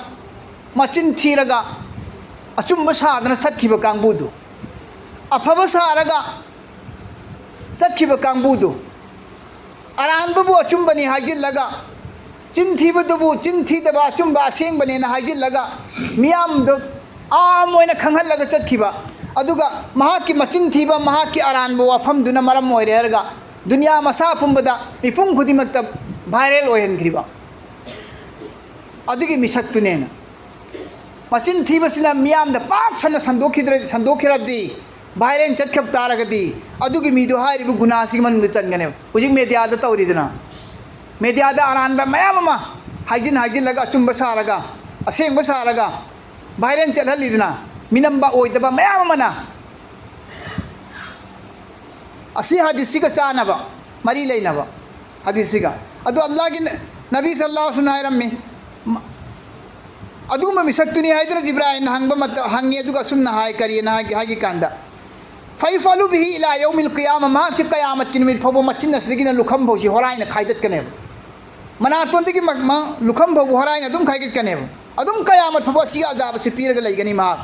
ꯃꯆꯤꯟ ꯊꯤꯔꯒ ꯑꯆꯨꯝꯕ ꯁꯥꯗꯅ ꯆꯠꯈꯤꯕ ꯀꯥꯡꯕꯨꯗꯨ, ꯑꯐꯕ ꯁꯥꯔꯒ ꯆꯠꯈꯤꯕ ꯀꯥꯡꯕꯨꯗꯨ, ꯑꯔꯥꯟꯕꯕꯨ ꯑꯆꯨꯝꯕꯅꯤ ꯍꯥꯏꯖꯤꯜꯂꯒ, ꯆꯤꯟ ꯊꯤꯕꯗꯨꯕꯨ ꯆꯤꯟ ꯊꯤꯗꯕ, ꯑꯆꯨꯝꯕ ꯑꯁꯦꯡꯕꯅꯦꯅ ꯍꯥꯏꯖꯤꯜꯂꯒ, ꯃꯤꯌꯥꯝꯗꯣ ꯑꯥꯝ ꯑꯣꯏꯅ ꯈꯪꯍꯜꯂꯒ ꯆꯠꯈꯤꯕ, ꯑꯗꯨꯒ ꯃꯍꯥꯛꯀꯤ ꯃꯆꯤꯟ ꯊꯤꯕ, ꯃꯍꯥꯛꯀꯤ ꯑꯔꯥꯟꯕ ꯋꯥꯐꯝꯗꯨꯅ ꯃꯔꯝ ꯑꯣꯏꯔꯦ ꯍꯥꯏꯔꯒ ꯗꯨꯅꯤꯌꯥ ꯃꯁꯥ ꯄꯨꯝꯕꯗ, ꯃꯤꯄꯨꯝ ꯈꯨꯗꯤꯡꯃꯛꯇ viral ꯑꯣꯏꯍꯟꯈ꯭ꯔꯤꯕ ꯑꯗꯨꯒꯤ ꯃꯤꯁꯛꯇꯨꯅꯦꯅ꯫ ꯃꯆꯤꯟ ꯊꯤꯕꯁꯤꯅ ꯃꯤꯌꯥꯝꯗ ꯄꯥꯛ ꯁꯟꯅ ꯁꯟꯗꯣꯛꯈꯤꯗ꯭ꯔ-, ꯁꯟꯗꯣꯛꯈꯤꯔꯗꯤ, viral ꯆꯠꯈꯤꯕ ꯇꯥꯔꯒꯗꯤ, ꯑꯗꯨꯒꯤ ꯃꯤꯗꯨ ꯍꯥꯏꯔꯤꯕ ꯒꯨꯅꯥꯁꯤꯒꯤ ꯃꯅꯨꯡꯗ ꯆꯟꯒꯅꯦꯕ꯫ ꯍꯧꯖꯤꯛ media ꯗ ꯇꯧꯔꯤꯗꯅ, media ꯗ ꯑꯔꯥꯟꯕ ꯃꯌꯥꯝ ꯑꯃ ꯍꯥꯏꯖꯤꯟ ꯍꯥꯏꯖꯤꯜꯂꯒ, ꯑꯆꯨꯝꯕ ꯁꯥꯔꯒ, ꯑꯁꯦꯡꯕ ꯁꯥꯔꯒ viral ꯆꯠꯍꯜꯂꯤꯗꯅ, ꯃꯤꯅꯝꯕ ꯑꯣꯏꯗꯕ ꯃꯌꯥꯝ ꯑꯃꯅ꯫ ꯑꯁꯤ ꯍꯗꯤꯁꯁꯤꯒ ꯆꯥꯟꯅꯕ, ꯃꯔꯤ ꯂꯩꯅꯕ ꯍꯗꯤꯁꯁꯤꯒ꯫ ꯑꯗꯣ ꯑꯜꯂꯥꯍꯒꯤ ꯅ-, ꯅꯕꯤ ꯁꯜꯂꯜꯂꯥꯍꯨ ꯑꯂꯩꯍꯤ ꯋꯁꯜꯂꯝꯅ ꯍꯥꯏꯔꯝꯃꯤ, ꯃ-, ꯑꯗꯨꯒꯨꯝꯕ ꯃꯤꯁꯛꯇꯨꯅꯤ ꯍꯥꯏꯗꯨꯅ ꯖꯤꯕ꯭ꯔꯥꯏꯜꯅ ꯍꯪꯕ ꯃꯇꯝ, ꯍꯪꯉꯤ, ꯑꯗꯨꯒ ꯑꯁꯨꯝꯅ ꯍꯥꯏ, ꯀꯔꯤꯅ ꯍꯥꯏꯒꯦ, ꯍꯥꯏꯒꯦ ꯀꯥꯟꯗ, "ꯐꯌꯨꯐꯑꯂꯨ ꯕꯤꯍꯤ ꯏꯂꯥ ꯌꯧꯃꯤꯜ ꯀꯤꯌꯥꯃꯥ", ꯃꯍꯥꯛꯁꯤ ꯀꯌꯥꯃꯠꯀꯤ ꯅꯨꯃꯤꯠ ꯐꯥꯎꯕ ꯃꯆꯤꯟ ꯑꯁꯤꯗꯒꯤꯅ ꯂꯨꯈꯝ ꯐꯥꯎꯁꯤ ꯍꯣꯔꯥꯏꯅ ꯈꯥꯏꯗꯠꯀꯅꯦꯕ꯫ ꯃꯅꯥꯇꯣꯟꯗꯒꯤ ꯃ-, ꯃ-, ꯂꯨꯈꯝ ꯐꯥꯎꯕ ꯍꯣꯔꯥꯏꯅ ꯑꯗꯨꯝ ꯈꯥꯏꯒꯠꯀꯅꯦꯕ꯫ ꯑꯗꯨꯝ ꯀꯌꯥꯃꯠ ꯐꯥꯎꯕ ꯑꯁꯤꯒꯤ ꯑꯖꯥꯕ ꯑꯁꯤ ꯄꯤꯔꯒ ꯂꯩꯒꯅꯤ ꯃꯍꯥꯛ꯫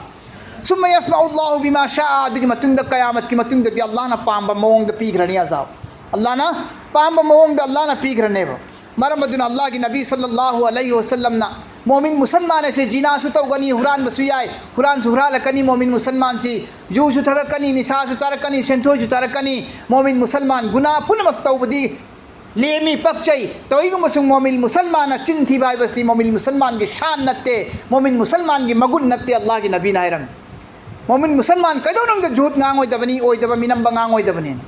ꯁꯨꯝꯃ ꯌꯁꯅꯎ ꯑꯜꯂꯥꯍꯨ ꯕꯤꯃꯥ ꯁꯥ, ꯑꯗꯨꯒꯤ ꯃꯇꯨꯡꯗ, ꯀꯌꯥꯃꯠꯀꯤ ꯃꯇꯨꯡꯗꯗꯤ ꯑꯜꯂꯥꯍꯅ ꯄꯥꯝꯕ ꯃꯑꯣꯡꯗ ꯄꯤꯈ꯭ꯔꯅꯤ ꯑꯖꯥꯕ꯫ ꯑꯜꯂꯥꯍꯅ ꯄꯥꯝꯕ ꯃꯑꯣꯡꯗ ꯑꯜꯂꯥꯍꯅ ꯄꯤꯈ꯭ꯔꯅꯦꯕ꯫ ꯃꯔꯝ ꯑꯗꯨꯅ ꯑꯜꯂꯥꯍꯒꯤ ꯅꯕꯤ ꯁꯜꯂꯜꯂꯥꯍꯨ ꯑꯂꯩꯍꯤ ꯋꯁꯜꯂꯝꯅ ꯃꯣꯃꯤꯟ ꯃꯨꯁꯜꯃꯥꯟ ꯑꯁꯦ ꯖꯤꯅꯥꯁꯨ ꯇꯧꯒꯅꯤ, ꯍꯨꯔꯥꯟꯕꯁꯨ ꯌꯥꯏ, ꯍꯨꯔꯥꯟꯁꯨ ꯍꯨꯔꯥꯜꯂꯛꯀꯅꯤ ꯃꯣꯃꯤꯟ ꯃꯨꯁꯜꯃꯥꯟꯁꯤ, ꯌꯨꯁꯨ ꯊꯛꯂꯛꯀꯅꯤ, ꯅꯤꯁꯥꯁꯨ ꯆꯥꯔꯛꯀꯅꯤ, ꯁꯦꯟꯊꯣꯏꯁꯨ ꯆꯥꯔꯛꯀꯅꯤ, ꯃꯣꯃꯤꯟ ꯃꯨꯁꯜꯃꯥꯟ ꯒꯨꯅꯥ ꯄꯨꯝꯅꯃꯛ ꯇꯧꯕꯗꯤ ꯂꯦꯝꯃꯤ, ꯄꯛꯆꯩ꯫ ꯇꯧꯏꯒꯨꯝꯕꯁꯨ ꯃꯣꯃꯤꯟ ꯃꯨꯁꯜꯃꯥꯟꯅ ꯆꯤꯟ ꯊꯤꯕ ꯍꯥꯏꯕꯁꯤ ꯃꯣꯃꯤꯟ ꯃꯨꯁꯜꯃꯥꯟꯒꯤ ꯁꯥꯟ ꯅꯠꯇꯦ, ꯃꯣꯃꯤꯟ ꯃꯨꯁꯜꯃꯥꯟꯒꯤ ꯃꯒꯨꯟ ꯅꯠꯇꯦ, ꯑꯜꯂꯥꯍꯒꯤ ꯅꯕꯤꯅ ꯍꯥꯏꯔꯝꯃꯤ꯫ ꯃꯣꯃꯤꯟ ꯃꯨꯁꯜꯃꯥꯟ ꯀꯩꯗꯧꯅꯨꯡꯗ ꯖꯨꯍꯨꯠ ꯉꯥꯡꯉꯣꯏꯗꯕꯅꯤ, ꯑꯣꯏꯗꯕ ꯃꯤꯅꯝꯕ ꯉꯥꯡꯉꯣꯏꯗꯕꯅꯤꯅ꯫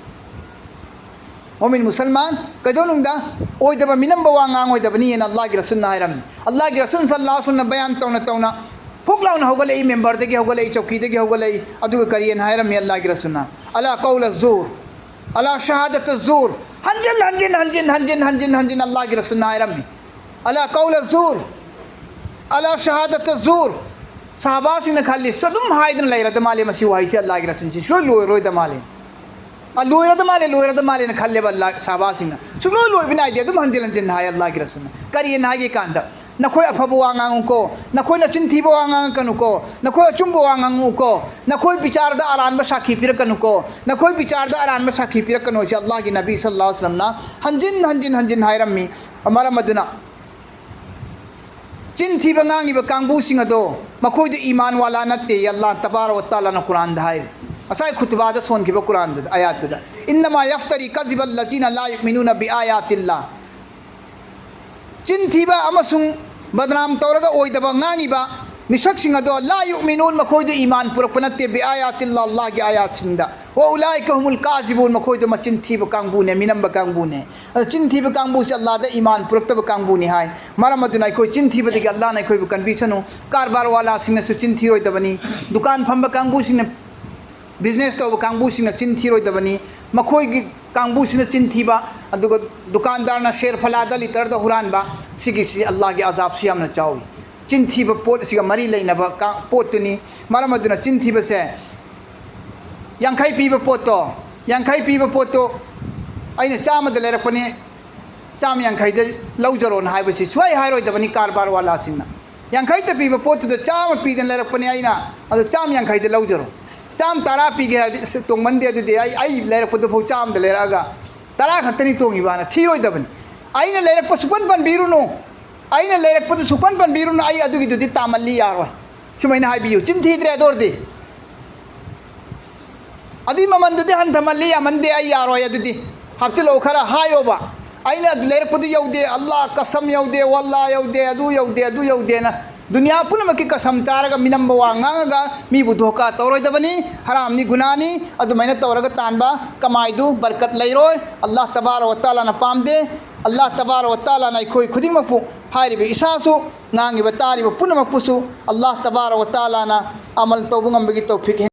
ꯃꯣꯃꯤꯟ ꯃꯨꯁꯜꯃꯥꯟ ꯀꯩꯗꯧꯅꯨꯡꯗ ꯑꯣꯏꯗꯕ ꯃꯤꯅꯝꯕ ꯋꯥ ꯉꯥꯡꯉꯣꯏꯗꯕꯅꯤ ꯍꯥꯏꯅ ꯑꯜꯂꯥꯍꯒꯤ ꯔꯁꯨꯜꯅ ꯍꯥꯏꯔꯝꯃꯤ꯫ ꯑꯜꯂꯥꯍꯒꯤ ꯔꯁꯨꯜ ꯁꯜꯂꯥꯍꯨ ꯑꯂꯥꯏꯍꯤ ꯋꯥꯁꯜꯂꯝꯅ ꯕꯌꯥꯟ ꯇꯧꯅ ꯇꯧꯅ ꯐꯨꯛ ꯂꯥꯎꯅ ꯍꯧꯒꯠꯂꯛꯏ, ꯃꯦꯝꯕꯔꯗꯒꯤ ꯍꯧꯒꯠꯂꯛꯏ, ꯆꯧꯀꯤꯗꯒꯤ ꯍꯧꯒꯠꯂꯛꯏ꯫ ꯑꯗꯨꯒ ꯀꯔꯤꯅ ꯍꯥꯏꯔꯝꯃꯤ ꯑꯜꯂꯥꯍꯒꯤ ꯔꯁꯨꯜꯅ? "ꯑꯂꯥ ꯀꯧꯂ ꯖꯨꯔ, ꯑꯂꯥ ꯁꯍꯥꯗꯇ ꯖꯨꯔ", ꯍꯟꯖꯤꯟ ꯍꯟꯖꯤꯟ ꯍꯟꯖꯤꯟ ꯍꯟꯖꯤꯟ ꯍꯟꯖꯤꯟ ꯍꯟꯖꯤꯟ ꯑꯜꯂꯥꯍꯒꯤ ꯔꯁꯨꯜꯅ ꯍꯥꯏꯔꯝꯃꯤ꯫ "ꯑꯂꯥ ꯀꯧꯂ ꯖꯨꯔ, ꯑꯂꯥ ꯁꯍꯥꯗꯇ ꯖꯨꯔ"꯫ ꯁꯍꯥꯕꯥꯁꯤꯡꯅ ꯈꯜꯂꯤ, ꯁꯨ ꯑꯗꯨꯝ ꯍꯥꯏꯗꯅ ꯂꯩꯔꯗ ꯃꯥꯜꯂꯦ ꯃꯁꯤ ꯋꯥꯍꯩꯁꯤ ꯑꯜꯂꯥꯍꯒꯤ ꯔꯁꯨꯜꯁꯤ ꯁꯨꯡꯂꯣꯏ ꯂꯣꯏꯔꯣꯏꯗ ꯃꯥꯜꯂꯦ꯫ ꯑ, ꯂꯣꯏꯔꯗ ꯃꯥꯜꯂꯦ, ꯂꯣꯏꯔꯗ ꯃꯥꯜꯂꯦꯅ ꯈꯜꯂꯦꯕ ꯑꯜꯂꯥꯍ ꯁꯍꯥꯕꯥꯁꯤꯡꯅ꯫ ꯁꯨꯡꯂꯣꯏ ꯂꯣꯏꯕ ꯅꯥꯏꯗꯦ, ꯑꯗꯨꯝ ꯍꯟꯖꯤꯟ ꯍꯟꯖꯤꯟ ꯍꯥꯏ ꯑꯜꯂꯥꯍꯒꯤ ꯔꯁꯨꯜꯅ꯫ ꯀꯔꯤꯅ ꯍꯥꯏꯒꯦ ꯀꯥꯟꯗ, "ꯅꯈꯣꯏ ꯑꯐꯕ ꯋꯥ ꯉꯥꯡꯉꯨꯀꯣ, ꯅꯈꯣꯏ ꯅꯆꯤꯟ ꯊꯤꯕ ꯋꯥ ꯉꯥꯡꯉꯛꯀꯅꯨꯀꯣ, ꯅꯈꯣꯏ ꯑꯆꯨꯝꯕ ꯋꯥ ꯉꯥꯡꯉꯛꯎꯀꯣ, ꯅꯈꯣꯏ ꯕꯤꯆꯥꯔꯗ ꯑꯔꯥꯟꯕ ꯁꯥꯈꯤ ꯄꯤꯔꯛꯀꯅꯨꯀꯣ, ꯅꯈꯣꯏ ꯕꯤꯆꯥꯔꯗ ꯑꯔꯥꯟꯕ ꯁꯥꯈꯤ ꯄꯤꯔꯛꯀꯅꯨ" ꯍꯥꯏꯁꯦ ꯑꯜꯂꯥꯍꯒꯤ ꯅꯕꯤ ꯁꯜꯂꯥꯍꯨ ꯑꯂꯥꯏꯍꯤ ꯋꯥꯁꯜꯂꯝꯅ ꯍꯟꯖꯤꯟ ꯍꯟꯖꯤꯟ ꯍꯟꯖꯤꯟ ꯍꯥꯏꯔꯝꯃꯤ꯫ ꯃꯔꯝ ꯑꯗꯨꯅ ꯆꯤꯟ ꯊꯤꯕ ꯉꯥꯡꯉꯤꯕ ꯀꯥꯡꯕꯨꯁꯤꯡ ꯑꯗꯣ ꯃꯈꯣꯏꯗꯨ ꯏꯃꯥꯟ ꯋꯥꯂꯥ ꯅꯠꯇꯦ, ꯑꯜꯂꯥꯍ ꯇꯕꯥꯔꯛ ꯋ ꯇꯥꯂꯥꯅ ꯀꯨꯔꯥꯟꯗ ꯍꯥꯏꯔꯤ꯫ ꯉꯁꯥꯏ ꯈꯨꯇꯨꯕꯥꯗ ꯁꯣꯟꯈꯤꯕ ꯀꯨꯔꯥꯟꯗꯨꯗ, ꯑꯌꯥꯠꯇꯨꯗ, "ꯏꯟꯅꯃꯥ ꯌꯐꯇꯔꯤ ꯀꯖꯤꯕ ꯂꯖꯤꯅ ꯂꯥ ꯌꯨꯛꯃꯤꯅꯨꯅ ꯕꯤ ꯑꯥꯌꯥꯇꯤꯜꯂꯥ"꯫ ꯆꯤꯟ ꯊꯤꯕ ꯑꯃꯁꯨꯡ ꯕꯗꯅꯥꯝ ꯇꯧꯔꯒ ꯑꯣꯏꯗꯕ ꯉꯥꯡꯉꯤꯕ ꯃꯤꯁꯛꯁꯤꯡ ꯑꯗꯣ "ꯂꯥ ꯌꯨꯛꯃꯤꯅꯨꯟ", ꯃꯈꯣꯏꯗꯨ ꯏꯃꯥꯟ ꯄꯨꯔꯛꯄ ꯅꯠꯇꯦ, "ꯕꯤ ꯑꯥꯌꯥꯇꯤꯜꯂꯥ", ꯑꯜꯂꯥꯍꯒꯤ ꯑꯥꯌꯥꯠꯁꯤꯡꯗ꯫ "ꯋ ꯎꯂꯥꯏꯀ ꯍꯨꯃꯨꯜ ꯀꯥꯖꯤꯕꯨꯟ", ꯃꯈꯣꯏꯗꯣ ꯃꯆꯤꯟ ꯊꯤꯕ ꯀꯥꯡꯕꯨꯅꯦ, ꯃꯤꯅꯝꯕ ꯀꯥꯡꯕꯨꯅꯦ꯫ ꯑꯗꯣ ꯆꯤꯟ ꯊꯤꯕ ꯀꯥꯡꯕꯨꯁꯦ ꯑꯜꯂꯥꯍꯗ ꯏꯃꯥꯟ ꯄꯨꯔꯛꯇꯕ ꯀꯥꯡꯕꯨꯅꯤ ꯍꯥꯏ꯫ ꯃꯔꯝ ꯑꯗꯨꯅ ꯑꯩꯈꯣꯏ ꯆꯤꯟ ꯊꯤꯕꯗꯒꯤ ꯑꯜꯂꯥꯍꯅ ꯑꯩꯈꯣꯏꯕꯨ ꯀꯟꯕꯤꯁꯅꯨ꯫ ꯀꯔꯕꯥꯔ ꯋꯥꯂꯥꯁꯤꯡꯅꯁꯨ ꯆꯤꯟ ꯊꯤꯔꯣꯏꯗꯕꯅꯤ꯫ ꯗꯨꯀꯥꯟ ꯐꯝꯕ ꯀꯥꯡꯕꯨꯁꯤꯡꯅ, ꯕꯤꯖꯤꯅꯦꯁ ꯇꯧꯕ ꯀꯥꯡꯕꯨꯁꯤꯡꯅ ꯆꯤꯟ ꯊꯤꯔꯣꯏꯗꯕꯅꯤ꯫ ꯃꯈꯣꯏꯒꯤ ꯀꯥꯡꯕꯨꯁꯤꯅ ꯆꯤꯟ ꯊꯤꯕ, ꯑꯗꯨꯒ ꯗꯨꯀꯥꯟꯗꯥꯔꯅ ꯁꯦꯔ ꯐꯂꯥꯗ ꯂꯤꯇꯔꯗ ꯍꯨꯔꯥꯟꯕ, ꯁꯤꯒꯤꯁꯤ ꯑꯜꯂꯥꯍꯒꯤ ꯑꯖꯥꯕꯁꯨ ꯌꯥꯝꯅ ꯆꯥꯎꯏ꯫ ꯆꯤꯟ ꯊꯤꯕ ꯄꯣꯠ ꯑꯁꯤꯒ ꯃꯔꯤ ꯂꯩꯅꯕ ꯀꯥ-, ꯄꯣꯠꯇꯨꯅꯤ꯫ ꯃꯔꯝ ꯑꯗꯨꯅ ꯆꯤꯟ ꯊꯤꯕꯁꯦ ꯌꯥꯡꯈꯩ ꯄꯤꯕ ꯄꯣꯠꯇꯣ, ꯌꯥꯡꯈꯩ ꯄꯤꯕ ꯄꯣꯠꯇꯣ ꯑꯩꯅ ꯆꯥꯝꯃꯗ ꯂꯩꯔꯛꯄꯅꯤ, ꯆꯥꯝꯃ ꯌꯥꯡꯈꯩꯗ ꯂꯧꯖꯔꯣꯅ ꯍꯥꯏꯕꯁꯤ ꯁꯨꯡꯍꯥꯏ ꯍꯥꯏꯔꯣꯏꯗꯕꯅꯤ ꯀꯔꯕꯥꯔ ꯋꯥꯂꯥꯁꯤꯡꯅ꯫ "ꯌꯥꯡꯈꯩꯇ ꯄꯤꯕ ꯄꯣꯠꯇꯨꯗ ꯆꯥꯝꯃ ꯄꯤꯗꯅ ꯂꯩꯔꯛꯄꯅꯦ ꯑꯩꯅ, ꯑꯗꯣ ꯆꯥꯝꯃ ꯌꯥꯡꯈꯩꯗ ꯂꯧꯖꯔꯣ꯫ ꯆꯥꯝꯃ ꯇꯔꯥ ꯄꯤꯒꯦ ꯍꯥꯏꯔꯗꯤ ꯑꯁ ꯇꯣꯡꯃꯟꯗꯦ, ꯑꯗꯨꯗꯤ ꯑꯩ, ꯑꯩ ꯂꯩꯔꯛꯄꯗꯨꯐꯥꯎ ꯆꯥꯝꯃꯗ ꯂꯩꯔꯛꯑꯒ ꯇꯔꯥ ꯈꯛꯇꯅꯤ ꯇꯣꯡꯉꯤꯕꯅ" ꯊꯤꯔꯣꯏꯗꯕꯅꯤ꯫ "ꯑꯩꯅ ꯂꯩꯔꯛꯄ ꯁꯨꯄꯟ ꯄꯟꯕꯤꯔꯨꯅꯨ, ꯑꯩꯅ ꯂꯩꯔꯛꯄꯗꯨ ꯁꯨꯄꯟ ꯄꯟꯕꯤꯔꯨꯅꯨ, ꯑꯩ ꯑꯗꯨꯒꯤꯗꯨꯗꯤ ꯇꯥꯃꯜꯂꯤ, ꯌꯥꯔꯣꯏ", ꯁꯨꯃꯥꯏꯅ ꯍꯥꯏꯕꯤꯌꯨ꯫ ꯆꯤꯟ ꯊꯤꯗ꯭ꯔꯦ ꯑꯗꯨ ꯑꯣꯏꯔꯗꯤ꯫ "ꯑꯗꯨꯏ ꯃꯃꯟꯗꯨꯗꯤ ꯍꯟꯊꯃꯜꯂꯤ, ꯌꯥꯝꯃꯟꯗꯦ, ꯑꯩ ꯌꯥꯔꯣꯏ, ꯑꯗꯨꯗꯤ ꯍꯥꯞꯆꯤꯜꯂꯛꯑꯣ ꯈꯔ" ꯍꯥꯏꯌꯣꯕ꯫ "ꯑꯩꯅ ꯑꯗꯨ ꯂꯩꯔꯛꯄꯗꯨ ꯌꯧꯗꯦ, ꯑꯜꯂꯥꯍ ꯀꯁꯝ ꯌꯧꯗꯦ, ꯋꯜꯂꯥ ꯌꯧꯗꯦ, ꯑꯗꯨ ꯌꯧꯗꯦ, ꯑꯗꯨ ꯌꯧꯗꯦꯅ" ꯗꯨꯅꯤꯌꯥ ꯄꯨꯝꯅꯃꯛꯀꯤ ꯀꯁꯝ ꯆꯥꯔꯒ ꯃꯤꯅꯝꯕ ꯋꯥ ꯉꯥꯡꯉꯒ ꯃꯤꯕꯨ ꯙꯣꯀꯥ ꯇꯧꯔꯣꯏꯗꯕꯅꯤ꯫ ꯍꯔꯥꯝꯅꯤ, ꯒꯨꯅꯥꯅꯤ꯫ ꯑꯗꯨꯃꯥꯏꯅ ꯇꯧꯔꯒ ꯇꯥꯟꯕ ꯀꯃꯥꯏꯗꯨ ꯕꯔꯀꯠ ꯂꯩꯔꯣꯏ꯫ ꯑꯜꯂꯥꯍ ꯇꯕꯥꯔꯛ ꯋ ꯇꯥꯂꯥꯅ ꯄꯥꯝꯗꯦ꯫ ꯑꯜꯂꯥꯍ ꯇꯕꯥꯔꯛ ꯋ ꯇꯥꯂꯥꯅ ꯑꯩꯈꯣꯏ ꯈꯨꯗꯤꯡꯃꯛꯄꯨ, ꯍꯥꯏꯔꯤꯕ ꯏꯁꯥꯁꯨ, ꯉꯥꯡꯉꯤꯕ ꯇꯥꯔꯤꯕ ꯄꯨꯝꯅꯃꯛꯄꯨꯁꯨ ꯑꯜꯂꯥꯍ ꯇꯕꯥꯔꯛ ꯋ ꯇꯥꯂꯥꯅ ꯑꯃꯜ ꯇꯧꯕ ꯉꯝꯕꯒꯤ ꯇꯧꯐꯤꯛ